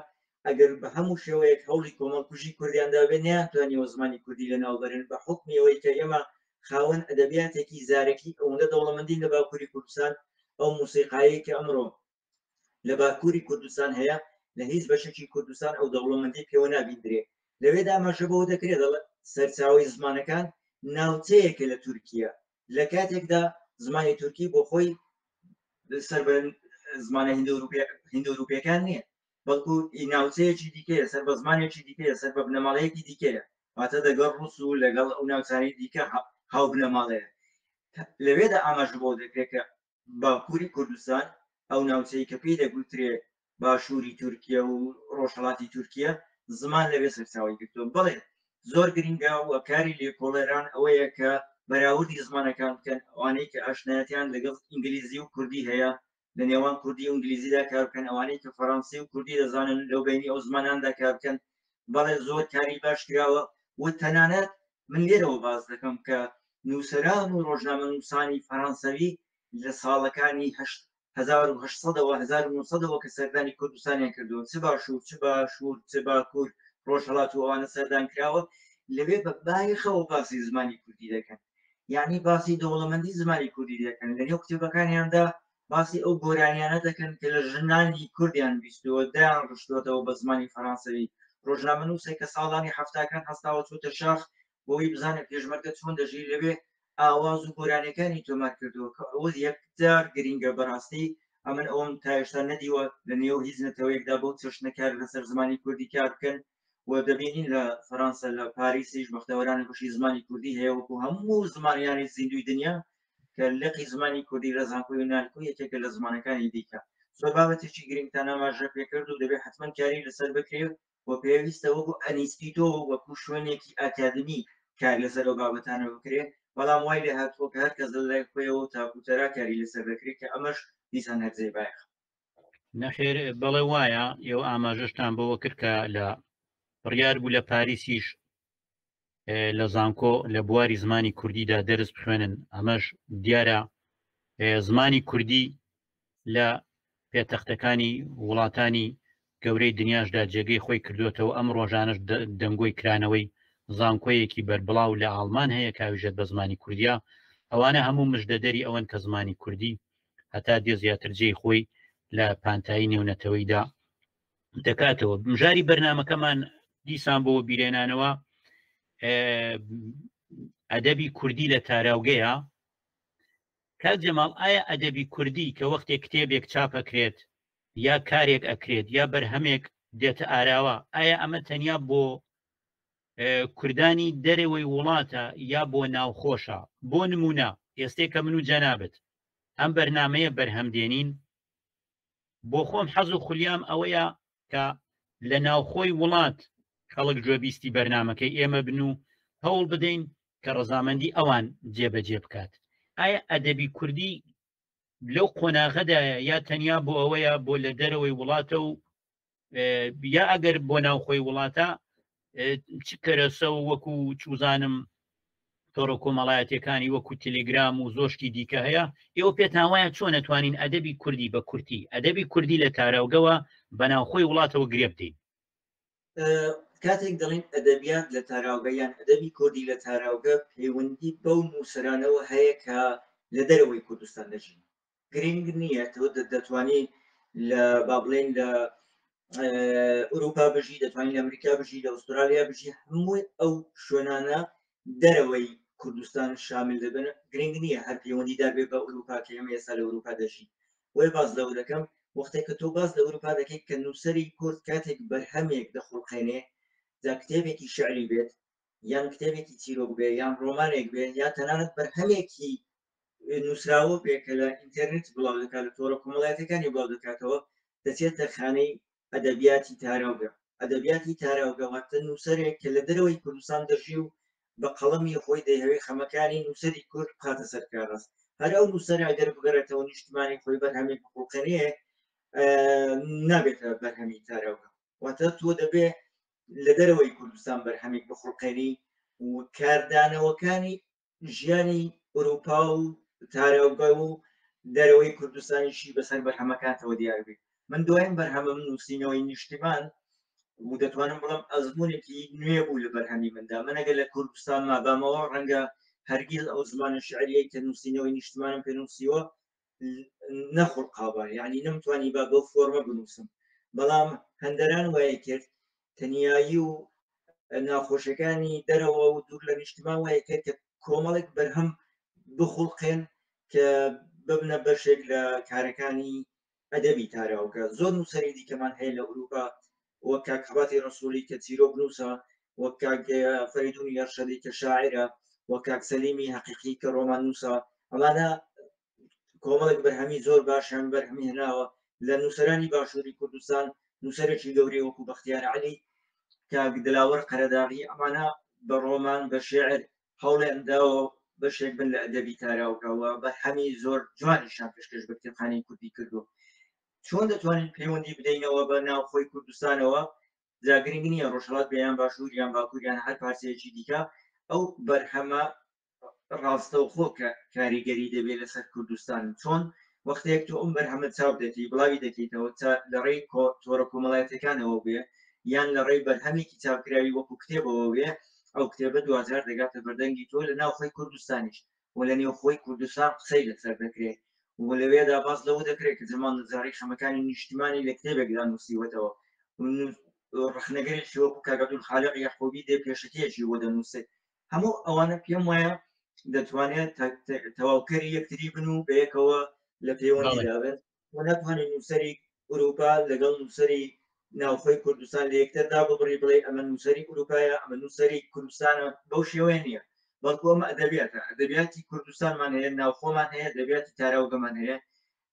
ئەگەر بە هەموو شێوەیەک هەوڵی کۆمەڵکوژی کوردیان دابێ نەیانتوانیەوە زمانی کوردی لەناوبەرن بە حوکمی ئەوەی کە ئێمە خاوەن ئەدەبیاتێکی زارەکی ئەوەندە دەوڵەمەندین لە باکووری کوردستان ئەو موسیقایەی کە ئەمڕۆ لە باکووری کوردستان هەیە لە هیچ بەشێکی کوردستان ئەو دەوڵەمەندی پێوە نابیندرێ لەوێدا ئاماژە بەوە دەکرێت دەڵێ سەرچاوەی زمانەکان ناوچەیەکە لە تورکیا لە کاتێکدا زمانی تورکی بۆ خۆی سەر بە زمانە هندوروپیەکان نییە بەڵکو ناوچەیەکی دیکەیە سەر بە زمانێکی دیکەیە سەر بە بنەماڵەیەکی دیکەیە واتە دەگەڵ ڕوس و لەگەڵ ئەو ناوچانی دیکە هاو بنەماڵەیە لەوێدا ئاماژە بۆ دەکرێت کە باکووری کوردستان ئەو ناوچەی کە پێی دەگوترێ باشووری تورکیە و ڕۆژهەڵاتی تورکیە زمان لەوێ سەرچاوەی گرتووە بەڵێ زۆر گرنگە و کاری لێکۆڵەران ئەوەیە کە بەراوردی زمانەکان بکەن ئەوانەی کە ئاشنایەتیان لەگەڵ ئینگلیزی و کوردی هەیە لە نێوان کوردی و ئینگلیزیدا کار بکەن ئەوانەی کە فەڕەنسی و کوردی دەزانن لەو بینی ئەو زماناندا کار بکەن بەڵێ زۆر کاری باش کراوە و تەنانەت من لێرەوە باس دەکەم کە نووسەران و ڕۆژنامەنووسانی فەڕەنسەوی لە ساڵەکانی 1800ەوە 1900ەوە کە سەردانی کوردستانیان کردووە چ باشوور چ باشوور چ باکوور ڕۆژهەڵات و ئەوانە سەردان کراوە لەوێ بە بایەخەوە باسی زمانی کوردی دەکەن یعنی باسی دەوڵەمەندی زمانی کوردی دەکەن لە نێو کتێبەکانیاندا باسی ئەو گۆرانیانە دەکەن کە لە ژنانی کوردیان بیستووە دایان ڕشتووەتەوە بە زمانی فەرانسەوی ڕۆژنامەنووسێک کە ساڵانی حەفتاکان هەستاوە چۆتە شاخ بۆی بزانێت پێشمەرگە چۆن دەژی لەوێ ئاواز و گۆرانیەکانی تۆمار کردووە کە ئەوە یەکجار گرینگە بەڕاستی ئەمن ئەوم تا ئێستا نەدیوە لە نێو هیچ نەتەوەیەکدا بەو چەشنە کار لەسەر زمانی کوردی کار بکەن و دەبینین لە فەرەنسا لە پاریسیش بەختەوەرانی بەشی زمانی کوردی هەیە وەکو هەموو زمانیانی زیندوی دنیا کە لقی زمانی کوردی لە زانکۆی نالکۆ یەکێکە لە زمانەکانی دیکە زۆر بابەتێکی گرنگتان ئاماژە پێکرد و دەبێت حتمما کاری لەسەر بکرێت و پێویستە وەکو ئەنیستیتۆ وەکو شوێنێکی ئاکادمی کار لەسەر ئەو بابەتانە بکرێت بەڵام وای لێ هاتووە کە هەر کەس لە لای خۆیەوە تاکوتەرا کاری لەسەر دەکرێت کە ئەمەش دیسان هەر جێی بایەخە. نەخێر بەڵێ وایە ئێوە ئاماژەشتان بەوە کرد کە لە بڕیار بوو لە پاریسیش لە زانکۆ لە بواری زمانی کوردیدا دەرس بخوێنن ئەمەش دیارە زمانی کوردی لە پێتەختەکانی وڵاتانی گەورەی دنیاشدا جێگەی خۆی کردوێتەوە ئەم ڕۆژانەش دەنگۆی کرانەوەی زانکۆیەکی بەربڵاو لە ئاڵمان هەیە کاویژێت بە زمانی کوردیا ئەوانە هەموو مژدەدەری ئەوەن کە زمانی کوردی هەتا دێ زیاتر جێی خۆی لە پانتایی نێونەتەوەیدا دەکاتەوە مژاری بەرنمەکەمان دیسان بۆ بیرێنانەوە ئەدەبی کوردی لە تاراوگەیە کاک جەماڵ ئایا ئەدەبی کوردی کە وەختێک کتێبێک چاپەکرێت یا کارێک ئەکرێت یا بەرهەمێک دێتە ئاراوە ئایا ئەمە تەنیا بۆ کوردانی دەرەوەی وڵاتە یا بۆ ناوخۆشە بۆ نمونە ئێستێ کە من و جەنابت ئەم بەرنمەیە بەرهەم دێنین بۆ خۆم حەز و خولیام ئەوەیە کە لە ناوخۆی وڵات خەڵک گوێبیستی بەرنمەکەی ئێمە بن و هەوڵ بدەین کە ڕەزامەندی ئەوان جێبەجێ بکات ئایا ئەدەبی کوردی لەو قۆناغەدایە یا تەنیا بۆ ئەوەیە بۆ لە دەرەوەی وڵاتە و یا ئەگەر بۆ ناوخۆی وڵاتە چ کەرەسە و وەکو چوزانم تۆڕە کۆمەڵایەتەکانی وەکو تەلگرام و زۆشتی دیکە هەیە ئێوە پێتان وایە چۆن نەتوانین ئەدەبی کوردی بە کورتی ئەدەبی کوردی لە تاراوگەوە بە ناوخۆی وڵاتەوە گرێ بدەین؟ کاتێک دەڵێن ئەدەبیات لە تاراوگە یان ئەدەبی کوردی لە تاراوگە پەیوەندی بەو نووسەرانەوە هەیە کە لە دەرەوەی کوردستان دەژین گرنگ نییە تۆ دەتوانی لە با بڵێن لە ئەوروپا بژی دەتوانین لە ئەمریکا بژی لە ئوسترالیا بژی هەمووی ئەو شوێنانە دەرەوەی کوردستان شامل دەبن گرنگ نییە هەر پەیوەندیدار بێ بە ئەوروپا کە ئێمە ئێستا لە ئەوروپا دەژین بۆیە باس لەوە دەکەم وەختێک کە تۆ باس لە ئەوروپا دەکەیت کە نووسەری کورد کاتێک بەرهەمێک دەخوڵقێنێ جا کتێبێکی شعری بێت یان کتێبێکی چیرۆک بێ یان ڕۆمانێک بێ یا تەنانەت بەرهەمێکی نووسراوە بێ کە لە ئینتەرنێت بڵاو دەکات لە تۆڕە کۆمەڵایەتەکانی بڵاو دەکاتەوە دەچێتە خانەی ئەدەبیاتی تاراوگە ئەدەبیاتی تاراوگە واتە نووسەرێک کە لە دەرەوەی کوردستان دەژی و بە قەڵەمی خۆی دەیهەوێ خەمەکانی نووسەری کورد بخاتە سەر کاغەز هەر ئەو نووسەرە ئەگەر بگەڕێتەوە نیشتمانی خۆی بەرهەمێک بخوڵقێنێ نابێتە بەرهەمی تاراوگە واتە تۆ دەبێ لە دەرەوەی کوردستان بەرهەمێک بخوڵقێنی و کاردانەوەکانی ژیانی ئەوروپا و تاراوگە و دەرەوەی کوردستانیشی بەسەر بەرهەمەکانتەوە دیار بێت من دوایین بەرهەمم نووسینەوەی نیشتیمان و دەتوانم بڵم ئەزمونێکی نوێ بوو لە بەرهەمی مندا من ئەگەر لە کوردستان مابامەوە ڕەنگە هەرگیز ئەو زمانە شعریەی کە نووسینەوەی نیشتمانم پێ نووسیوە نەخوڵقابا یعنی نەمتوانی با بەو فۆرمە بنووسم بەڵام هەندەران وای کرد تەنیایی و ناخۆشەکانی دەرەوە و دوور لە نیشتمان وای کرد کە کۆمەڵێک بەرهەم بخوڵقێن کە ببنە بەشێک لە کارەکانی ئەدەبی تاراوگە. زۆر نووسەری دیکەمان هەیە لە ئورووپا وەک کاک خەباتی ڕەسووڵی کە چیرۆک نووسە، وەک کاک فەریدوونی ئەرشەدی کە شاعیرە، وەک کاک سەلیمی هەقیقی کە ڕۆمان نووسە. ئەمانە کۆمەڵێک بەرهەمی زۆر باشیان بەرهەمی هێناوە. لە نووسەرانی باشووری کوردستان نووسەرێکی گەورەی وەکوو بەختیار عەلی، کاک دلاوەر قەرەداغی ئەمانە بە ڕۆمان، بە شێعر هەوڵیان داوە بەشێک بن لە ئەدەبی تاراوگە و بەرهەمی زۆر جوانیشیان پێشکەش بە کتێبخانەی کوردی کردووە. چۆن دەتوانین پەیوەندی بدەینەوە بە ناوخۆی کوردستانەوە؟ جا گرنگ نییە ڕۆژهەڵات بێ یان باشوور یان باکوور یان هەر پارچەیەکی دیکە، ئەو بەرهەمە ڕاستەوخۆ کە کاریگەری دەبێت لەسەر کوردستان. چۆن وەختێک تۆ ئەم بەرهەمە چاپ دەکەی، بڵاوی دەکەیتەوە، چا لە ڕێی تۆڕە کۆمەڵایەتیەکانەوە بێ یان لە ڕێی بەرهەمێکی چاپکراوی وەکو کتێبەوە بێ، ئەو کتێبە دواجار دەگاتە بەردەنگی تۆ لە ناوخۆی کوردستانیش و لە نێوخۆی کوردستان قسەی لەسەر دەکرێ و لەوێدا باس لەوە دەکرێت کە جەماڵ نەجاڕی خەمەکانی نیشتیمانی لە کتێبێکدا نووسیوەتەوە. ڕەخنەگەرێکی وەکو کاک عەبدولخالق یەعقوبی دێ پێشەکییەکی بۆ دەنووسێت. هەموو ئەوانە پێم وایە دەتوانێت تەواوکەری یەکتری بن و بەیەکەوە لە پەیوەندیدا بن و ناتوانێت نووسەری ئوروپا لەگەڵ نووسەری ناوخۆی کوردستان لە یەکتر داببڕی بڵێ ئەمە نووسەری ئوروپایە ئەمە نووسەری کوردستانە، بەو شێوەیە نییە، بەڵکو ئەمە ئەدەبیاتە، ئەدەبیاتی کوردستانمان هەیە، ناوخۆمان هەیە، ئەدەبیاتی تاراوگەمان هەیە.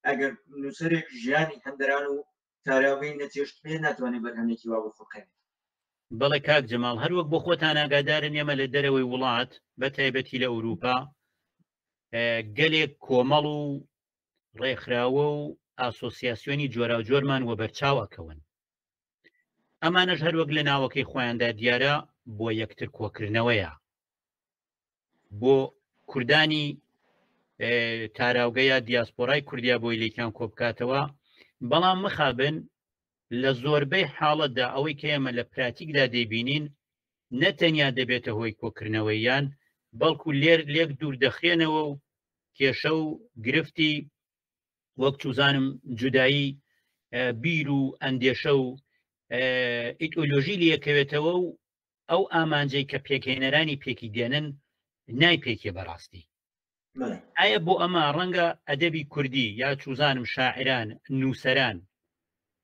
ئەگەر نووسەرێک ژیانی هەندەران و تاراوگەی نەچێشت بێ ناتوانێت بەرهەمێکی وا بخوڵقێنێت. بەڵێ کاک جەماڵ، هەر وەک بۆ خۆتان ئاگادارن ئێمە لە دەرەوەی وڵات بە تایبەتی لە ئەوروپا گەلێک کۆمەڵ و ڕێکخراوە و ئاسۆسیاسیۆنی جۆراوجۆرمان وەبەرچاو ئەکەون. ئەمانەش هەروەک لە ناوەکەی خۆیاندا دیارە بۆ یەکتر کۆکردنەوەیە بۆ کوردانی تاراوگە یا دیاسپۆرای کوردیا بۆی لێکیان کۆبکاتەوە. بەڵام مخابن لە زۆربەی حاڵەتدا ئەوەی کە ئێمە لە پراتیکدا دەیبینین نە تەنیا دەبێتە هۆی کۆکردنەوەیان، بەڵکو لێر لێک دوور دەخرێنەوە و کێشە و گرفتی وەک چوزانم جودایی بیر و ئەندێشە و ئیتۆلۆژی لەکەوێتەوە و ئەو ئامانجەی کە پێکهێنەرانی پێکی دێنن نایپێکێ بەڕاستی. ئایا بۆ ئەمە ڕەنگە ئەدەبی کوردی یا چوزانم شاعران نووسەران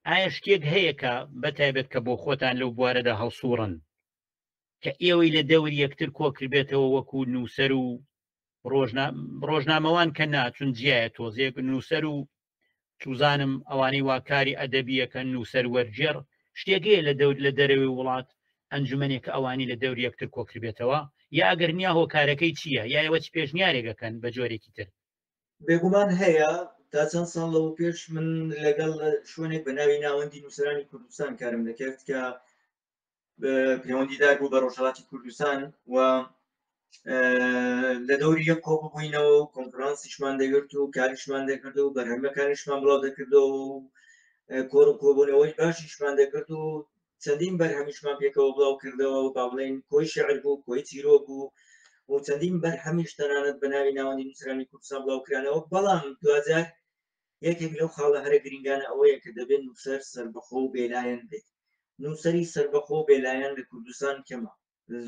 ئایا شتێک هەیە کە بەتایبەت کە بۆ خۆتان لەو بوارەدا هەڵسوڕن کە ئێوەی لە دەوری یەکتر کۆکردبێتەوە وەکو نووسەر و ڕۆژنامەوان کە نا چون جیایە تۆزێک نووسەر و چوزانم ئەوانەی واکاری ئەدەبیەکەن نووسەر وەرگێڕ شتێک هەیە لە دەور لە دەرەوەی وڵات ئەنجومەنێک کە ئەوانی لە دەوری یەکتر کۆکردبێتەوە یا ئەگەر نییە هۆکارەکەی چییە یا ئێوە چ پێشنیارێک ئەکەن بە جۆرێکی تر؟ بێگومان هەیە. تا چەند ساڵ لەوە پێش من لەگەڵ شوێنێک بە ناوی ناوەندی نووسەرانی کوردستان کارم دەکرد کە پەیوەندیدار بوو بە ڕۆژهەڵاتی کوردستان و لە دەوری یەک کۆ ببووینەوە و کۆنفرانسیشمان دەگرت و کاریشمان دەکرد و بەرهەمەکانیشمان بڵاو دەکردەوە و کۆڕ و کۆبوونەوەی باشیشمان دەکرد و چەندین بەرهەمیشمان پێکەوە بڵاو کردەوە و با بڵێین کۆی شعر بوو، کۆی چیرۆک بوو و چەندین بەرهەمیش تەنانەت بە ناوی ناوەندی نووسرانی کوردستان بڵاو کرانەوە. بەڵام دواجار یەکێک لەو خاڵە هەرە گرنگانە ئەوەیە کە دەبێت نووسەر سەربەخۆ و بێلایەن بێت. نووسەری سەربەخۆ و بێلایەن لە کوردستان کەمە.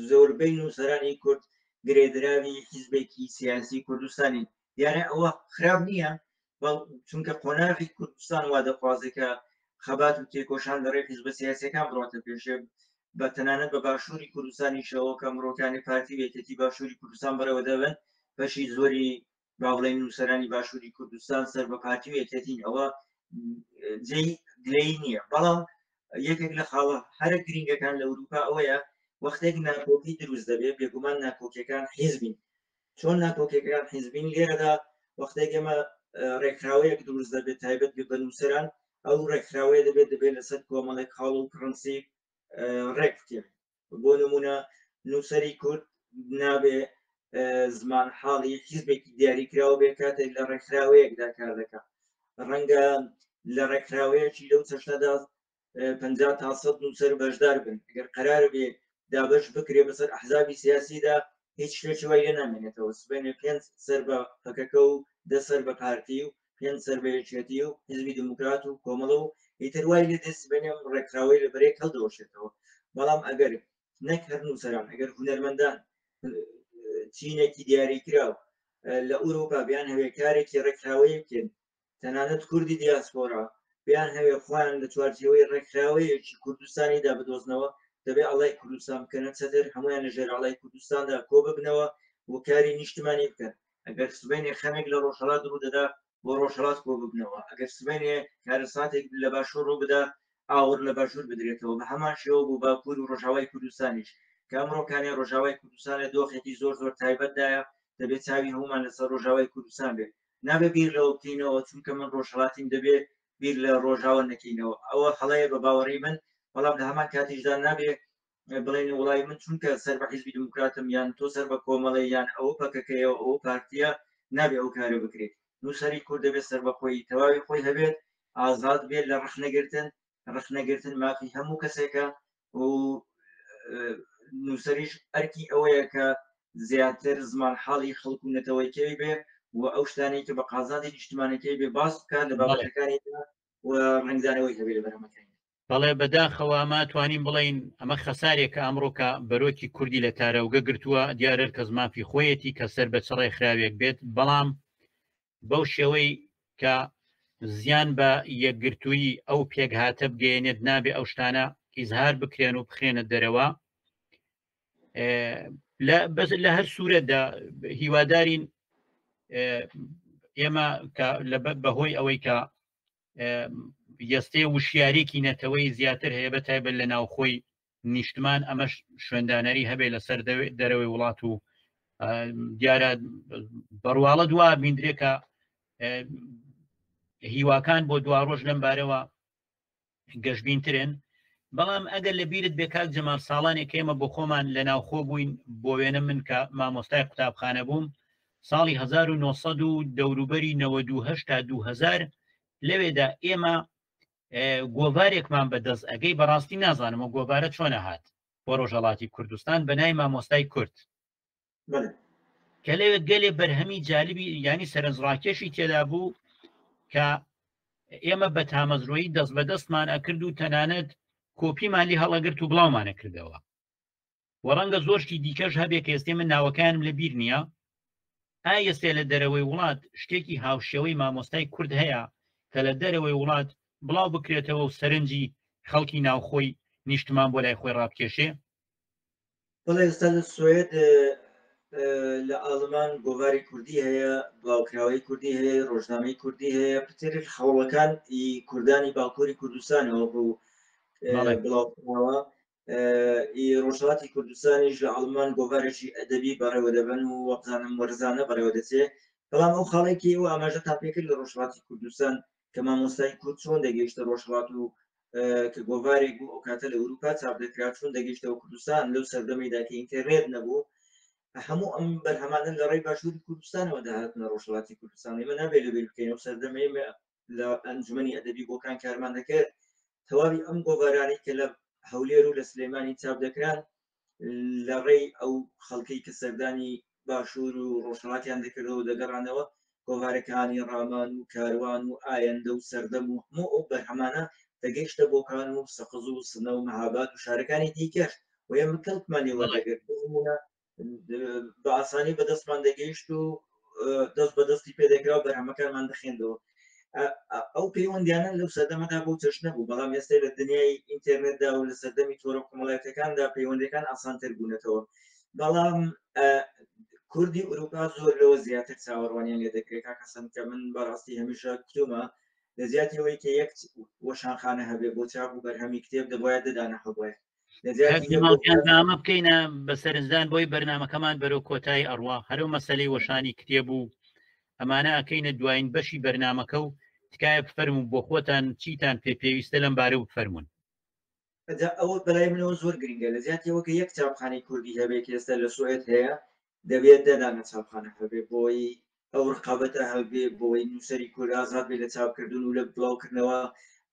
زۆربەی نووسەرانی کورد گرێدراوی حیزبێکی سیاسی کوردستانین. دیارە ئەوە خراپ نییە، چونکە قۆناغی کوردستان وا دەخوازێت کە خەبات و تێکۆشان لە ڕێی حیزبە سیاسیەکان بڕاتە پێشێ، بە تەنانەت بە باشووری کوردستانیشەوە کە مرۆکانی پارتی و یەکێتی باشووری کوردستان بەڕێوە دەبن، بەشی زۆری با بڵێین نووسەرانی باشووری کوردستان سەر بە پارتی و یەکێتین، ئەوە جێی گلەیی نییە. بەڵام یەکێک لە خاڵە هەرە گرنگەکان لە ئەوروپا ئەوەیە وەختێک ناکۆکی دروست دەبێت، بێگومان ناکۆکیەکان حیزبین. چۆن ناکۆکیەکان حیزبین؟ لێرەدا وەختێک ئێمە ڕێکخراوەیەک دروست دەبێت تایبەت بێت بە نووسەران، ئەو ڕێکخراوەیە دەبێت دەبێت لەسەر کۆمەڵێک خاڵ و پرەنسیپ ڕێک بکەوێت. بۆ نمونە نووسەری کورد نابێ زمان حاڵی حیزبێکی دیاریکراوە بێ کاتێک لە ڕێکخراوەیەکدا کار دەکات. ڕەنگە لە ڕێکخراوەیەکی لەو چەشنەدا 50 تا 100 نووسەر بەشدار بن، ئەگەر قەرار بێ دابەش بکرێ بەسەر ئەحزابی سیاسیدا هیچ شتێکی وای لێ نامێنێتەوە. سبەینێ 5 سەر بە پەکەکە و 10 سەر بە پارتی و 5 سەر بە یەکێتی و حیزبی دیموکرات و کۆمەڵە و ئیتر وای لێ دێت سبەینێ ئەم ڕێکخراوەی لە بەرەیەک هەڵدەوەشێتەوە. بەڵام ئەگەر نەک هەر نووسەران، ئەگەر هونەرمەندان چینێکی دیاریکراو لە ئوروپا بیان هەوێ کارێکی ڕێکخراوەیی بکەن تەنانەت کوردی دیاسپۆرا بیان هەوێ خۆیان لە چوارچێوەی ڕێکخراوەیەکی کوردستانیدا بدۆزنەوە دەبێ ئاڵای کوردستان بکەنە چەتر هەمویان لە ژێر ئاڵای کوردستاندا کۆ ببنەوە و کاری نیشتمانی بکەن ئەگەر سبەینێ خەمێک لە ڕۆژهەڵات ڕوو دەدا بۆ ڕۆژهەڵات کۆ ببنەوە ئەگەر سبەینێ کارەساتێک لە باشوور ڕوو بدا ئاوڕ لە باشوور بدرێتەوە بە هەمان شێوە بۆ باکوور و ڕۆژاوای کوردستانیش کە ئەمڕۆکانێ ڕۆژاوای کوردستان لە دۆخێکی زۆر زۆر تایبەتدایە دەبێت چاوی هەمومان لەسەر ڕۆژاوای کوردستان بێت نابێ بیر لەوە بکەینەوە چونکە من ڕۆژهەڵاتیم دەبێ بیر لە ڕۆژاوە نەکەینەوە ئەوە هەڵەیە بە باوەڕی من بەڵام لە هەمان کاتیشدا نابێ بڵێن وڵی من چونکە سەر بە حیزبی دیموکراتم یان تۆ سەر بە کۆمەڵی یان ئەوە پەکەکەیەوە ئەو پارتیە نابێ ئەو کارە بکرێت نووسەری کورد دەبێت سەربەخۆیی تەواوی خۆی هەبێت ئازاد بێت لە ڕخنەگرتن ڕخنەگرتن مافی هەموو کەسێکە و نووسەریش ئەرکی ئەوەیە کە زیاتر زمان حاڵی خەڵک و نەتەوەیکەی بێ و ئەو شتانەی کە بە قازانجی نیشتمانەکەی بێ باس بکات لە بابەتەکانی و ڕەنگدانەوەی هەبێ لە بەرهەمەکانی. بەڵێ بەداخەوە ئەمە توانین بڵێین ئەمە خەسارێکە ئەمڕۆکە بەرۆکی کوردی لە تارەوگە گرتووە دیارە کەس مافی خۆیەتی کە سەر بە چ ڕێکخراوێک بێت بەڵام بەو شێوەی کە زیان بە یەکگرتوویی ئەو پێکهاتە بگەیەنێت نابێ ئەو شتانە ئیزهار بکرێن و بخرێنە دەرەوە بەس لە هەر سوورەتدا هیوادارین ئێمە بەهۆی ئەوەی کە یەستێ وشیارێکی نەتەوەی زیاتر هەیە بە تایبەت لە ناوخۆی نیشتمان ئەمەش شوێندانەری هەبێ لەسەر دەرەوەی وڵات و دیارە بەڕواڵە دوا بیندرێ کە هیواکان بۆ دوا ڕۆژ لەم بارەوە گەشببینترن بەڵام ئەگەر لە بیرت بێ کاک جەمال ساڵانێک ئێمە بۆ خۆمان لە ناوخۆ بووین بۆ وێنە من کە مامۆستای قوتابخانە بووم ساڵی 1900 و دەوروبەری 98 تا 2000 لەوێدا ئێمە گۆڤارێکمان بەدەست ئەگەی بەڕاستی نازانم و گۆڤارە چۆنە هات بۆ ڕۆژهەڵاتی کوردستان بە ناوی مامۆستای کورد کە لەوێ گەلێ بەرهەمی جالبی ینی سەرنجڕاکێشی تێدا بوو کە ئێمە بە تامەزرۆیی دەست بە دەستمان ئەکرد و تەنانەت کۆپیمان لێ هەڵەگرت و بڵاومانە کردەوە و ڕەنگە زۆر شتی دیکەش هەبێ کە ئێستێ من ناوەکانم لە بیر نییە ئایا ئێستێ لە دەرەوەی وڵات شتێکی هاوشێوەی مامۆستای کورد هەیە کە لە دەرەوەی وڵات بڵاو بکرێتەوە و سەرنجی خەڵکی ناوخۆی نیشتمان بۆ لای خۆی ڕابکێشێ؟ بەڵێ ئێستا لە سوێد لە ئاڵمان گۆڤاری کوردی هەیە بڵاوکراوەی کوردی هەیە ڕۆژنامەی کوردی هەیە پتر هەوڵەکان ئی کوردانی باکووری کوردستانەوە بوو بڵاوکراوە ئی ڕۆژهەڵاتی کوردستانیش لە ئەڵمان گۆڤارێکی ئەدەبی بەڕێوە دەبەن و وەبزانم وەرزانە بەڕێوە دەچێ بەڵام ئەو خاڵێکی ئەو ئاماژەتان پێکرد لە ڕۆژهەڵاتی کوردستان کە مامۆستای کورد چۆن دەگەیشتە ڕۆژهەڵات و کە گۆڤارێک بوو ئەو کاتە لە ئەوروپا چاپ دەکرا چۆن دەگەیشتەوە کوردستان لەو سەردەمەیدا کە ئینتەرنێت نەبوو هەموو ئەم بەرهەمانە لە ڕێی باشووری کوردستانەوە دەهاتنە ڕۆژهەڵاتی کوردستان ئێمە نابێت لەبیر بکەین ئەو سەردەمەی لە ئەنجومەنی ئەدەبی بۆکان کارمان دەکرد تەواوی ئەم گۆڤارانەی کە لە هەولێر و لە سلێمانی چاپ دەکران لە ڕێی ئەو خەڵکەی کە سەردانی باشوور و ڕۆژهەڵاتیان دەکردەوە دەگەڕانەوە گۆڤارەکانی ڕامان و کاروان و ئایندە و سەردەم و هەموو ئەو بەرهەمانە دەگەیشتە بۆکان و سەقز و سنە و مەهاباد و شارەکانی دیکەش و ئێمە کەڵکمان لێ وەردەگرت بە ئاسانی بەدەستمان دەگەیشت و دەست بە دەستی پێدەکرا و بەرهەمەکانمان دەخێندەوە ئەو پەیوەندیانە لەو سەردەمەدا بۆ چەشنە بوو بەڵام ئێستا لە دنیای ئینتەرنێتدا و لە سەردەمی تۆڕە کۆمەڵایەتەکاندا پەیوەندەکان ئاسانتر بوونەتەوە بەڵام کوردی ئەوروپا زۆر لەوە زیاتر چاوەڕوانیان لێ دەکرێت کاک حەسەن کە من بەڕاستی هەمیشە کتومە لە زیاتر ئەوەی کە یەک وەشانخانە هەبێ بۆ چاپ و بەرهەمی کتێب دەبواە دەدانە هەبواە ئەمە بکەینە بە سەرنجدان بۆی بەرنمەکەمان بەرەو کۆتایی ئەڕوا هەرو مەسلەی وەشانی کتێب و ئەمانە ئەکەینە دوایین بەشی بەرنمەکە و تکایە بفەرموو بۆ خۆتان چیتان پێ پێویستە لەم بارە و بفەرمونون ئەوە بەلای منەوە زۆر گرنگە لە زیاتیەوە کە یەک چاپخانەی کوردی هەبێت کە ئێستا لە سوئێد هەیە دەبێت دەدانە چاپخانە هەبێ بۆی ئەو ڕقابەتە هەبێ بۆی نووسەری کورد ئازاد بێ لە چاپکردن و لە بڵاوکردنەوە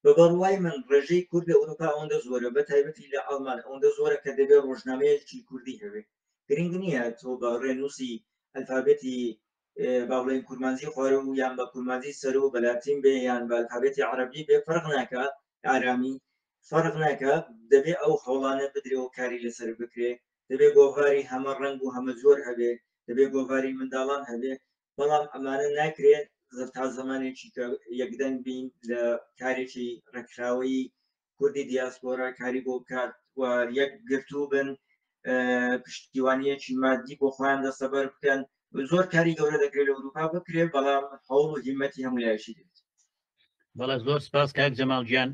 بە بڕوای من ڕێژەی کورد لە ئەوروپا ئەوەندە زۆرە بە تایبەتی لە ئەڵمان ئەوەندە زۆرە کە دەبێت ڕۆژنامەیەکی کوردی هەبێ گرنگ نییە تۆ بە ڕێنووسی ئەلفابێتی با بڵێن کورمانجی خواروو یان بە کورمانجی سەرو بە لاتین بێ یان بە ئەلفابێتی عەرەبی بێ فەرق ناکە ئارامی فەرق ناکە دەبێ ئەو هەوڵانە بدرێ و کاری لەسەر بکرێ دەبێ گۆڤاری هەمە ڕەنگ و هەمە جۆر هەبێ. دەبێ گۆڤاری منداڵان هەبێ، بەڵام ئەمانە ناکرێ تا زمانێکی کە یەکدەنگ بین لە کارێکی ڕێکخراوەیی کوردی دیاسپۆرا کاری بۆ بکات و یەک گرتوو بن، پشتیوانیەکی مادی بۆ خۆیان دەستەبەر بکەن. زۆر کاری گەورە دەکرێت لە ئەوروپا بکرێت، بەڵام هەوڵ و هیمەتی هەموو لایەکی دەوێت. بەڵێ، زۆر سپاس کاک جەماڵ گیان.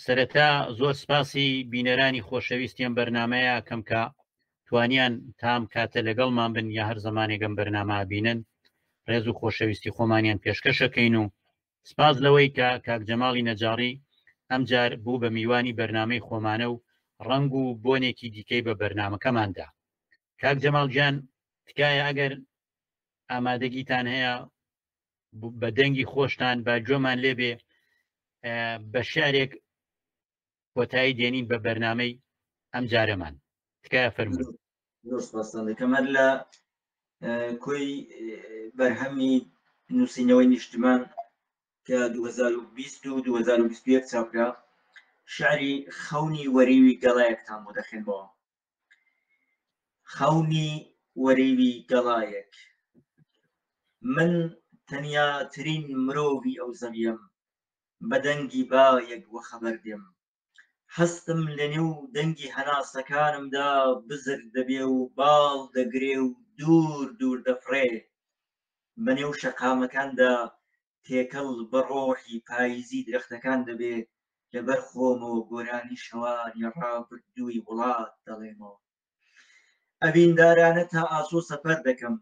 سەرەتا زۆر سپاسی بینەرانی خۆشەویستی ئەم بەرنمەیە کەم کە توانیان تام کاتە لەگەڵمان بن یا هەر زمانێکم بەرنامە بینن، ڕێز و خۆشەویستی خۆمانیان پێشکەشەکەین و سپاس لەوەی کە کاک جەماڵی نەجاڕی ئەمجار بوو بە میوانی بەرنامەی خۆمانە و ڕەنگ و بۆنێکی دیکەی بە بەرنامەکەماندا. کاک جەماڵ گیان، تکایە ئەگەر ئامادەگیتان هەیە بە دەنگی خۆشتان با گوێمان لێبێ بە شعرێک کۆتایی دێنین بە بەرنامەی ئەم جارەمان، تکایە فەرموو. زۆر سپاستان دەکەم. هەر لە کۆی بەرهەمی نووسینەوەی نیشتمان کە 2020 و 2021 چاپکرا، شعری خەونی وەریوی گەڵایەکتان بۆ دەخێنمەوە. خەونی وەریوی گەڵایەک. من تەنیاترین مرۆڤی ئەو زەویەم، بە دەنگی بایەک وەخەبەر دێم. هەستم لە نێو دەنگی هەناسەکانمدا بزر دەبێ و باڵ دەگرێ و دوور دوور دەفڕێ. بە نێو شەقامەکاندا تێکەڵ بە ڕۆحی پاییزی درەختەکان دەبێ، لەبەر خۆمەوە گۆرانی شەوانی ڕابردووی وڵات دەڵێمەوە. ئەویندارانە تا ئاسۆ سەفەر دەکەم،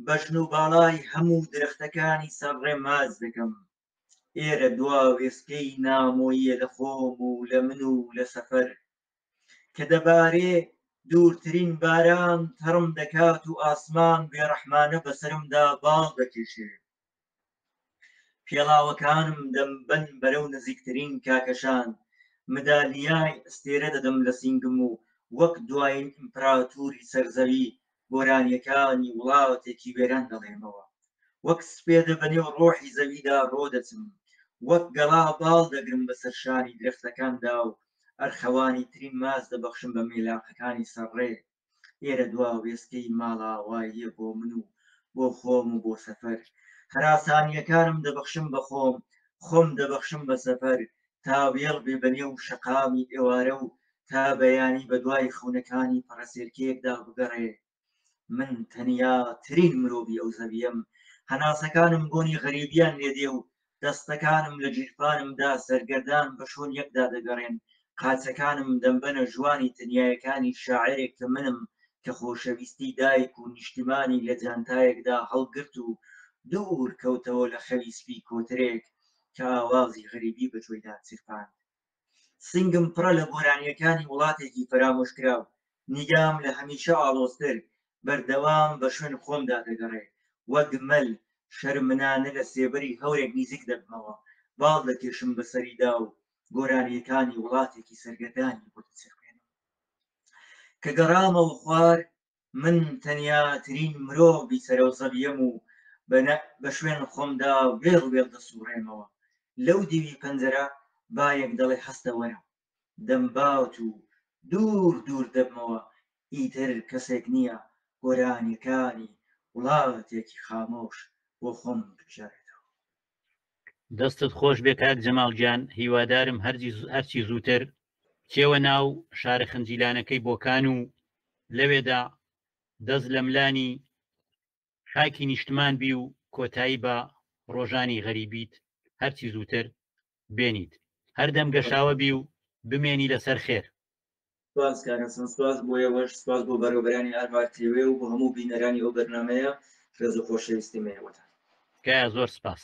بەژن و باڵای هەموو درەختەکانی سەر ڕێ ماچ دەکەم. ئێرە دوا وێستگەی نامۆییە لە خۆم و لە من و لە سەفەر. کە دەبارێ دوورترین باران تەڕم دەکات و ئاسمان بێڕەحمانە بەسەرمدا باڵ دەکێشێ. پێڵاوەکانم دەمبەن بەرەو نزیکترین کاکەشان، مدالیای ئەستێرە دەدەم لە سینگم و وەک دوایین ئیمپراتوری سەر زەوی گۆرانیەکانی وڵاتێکی وێران دەڵێمەوە. وەک سپێدە بەنێو ڕۆحی زەویدا ڕۆدەچم، وەک گەڵا باڵ دەگرم بەسەر شانی درەختەکاندا و ئەرخەوانی ترین ماچ دەبەخشم بە مێلاقەکانی سەر ڕێ. ئێرە دوا وێستگەی ماڵاواییە بۆ من و بۆ خۆم و بۆ سەفەر. هەراسانییەکانم دەبەخشم بە خۆم، خۆم دەبەخشم بە سەفەر، تا وێڵ بێ بە نێو شەقامی ئێوارە و تا بەیانی بە دوای خەونەکانی پەڕەسێلکەیەکدا بگەڕێ. من تەنیا ترین مرۆڤی ئەو زەوییەم، هەناسەکانم بۆنی غەریبیان لێ دێ و دەستەکانم لە گیرفانمدا سەرگەردان بە شۆن یەکدا دەگەڕێن، قاچەکانم دەمبەنە ژوانی تەنیایەکانی شاعێرێک کە منم کە خۆشەویستی دایک و نیشتیمانی لە جانتایەکدا هەڵگرت و دوور کەوتەوە لە خەوی سپی کۆترێک کە ئاوازی غەریبی بە گوێیدا چرپاند. سنگم پڕە لە گۆرانییەکانی وڵاتێکی فەرامۆشکراو، نیگام لە هەمیشە ئاڵۆزتر، بەردەوام بە شوێن خۆمدا دەگەڕێ، وەک مەل، شەرمنانە لە سێبەری هەورێک نیزیک دەبمەوە، باڵ دەکێشم بەسەریدا و گۆرانییەکانی وڵاتێکی سەرگەردانی بۆ دەچرپێنم. کە گەڕامەوە خوار، من تەنیاترین مرۆڤی سەرەوزەویەم و بە شوێن خۆمدا وێڵ وێڵ دەسوڕێمەوە. لەو دیوی پەنجەرە بایەک دەڵێ هەستە وەرە. دەمبات و دوور دوور دەبمەوە، ئیتر کەسێک نییە گۆرانییەکانی وڵاتێکی خامۆش بۆ خۆم بگێڕێتەوە. دەستت خۆش بێ کاک جەماڵ گیان، هیوادارم هەرچی زووتر بچێوە ناو شارە خنجیلانەکەی بۆکان و لەوێدا دەست لەملانی خاکی نیشتمان بی و کۆتایی بە ڕۆژانی غەریبیت هەرچی زووتر بێنیت. هەردەم گەشاوە بی و بمێنی لەسەر خێر. سپاس کاک حەسەن، سپاس بۆ ئێوەش، سپاس بۆ بەڕێوەبەرانی ئارڤار تیوێ و بۆ هەموو بینەرانی ئەو بەرنامەیە، ڕێز و خۆشەویستیم ئێوەتان. تکایە زۆر سپاس.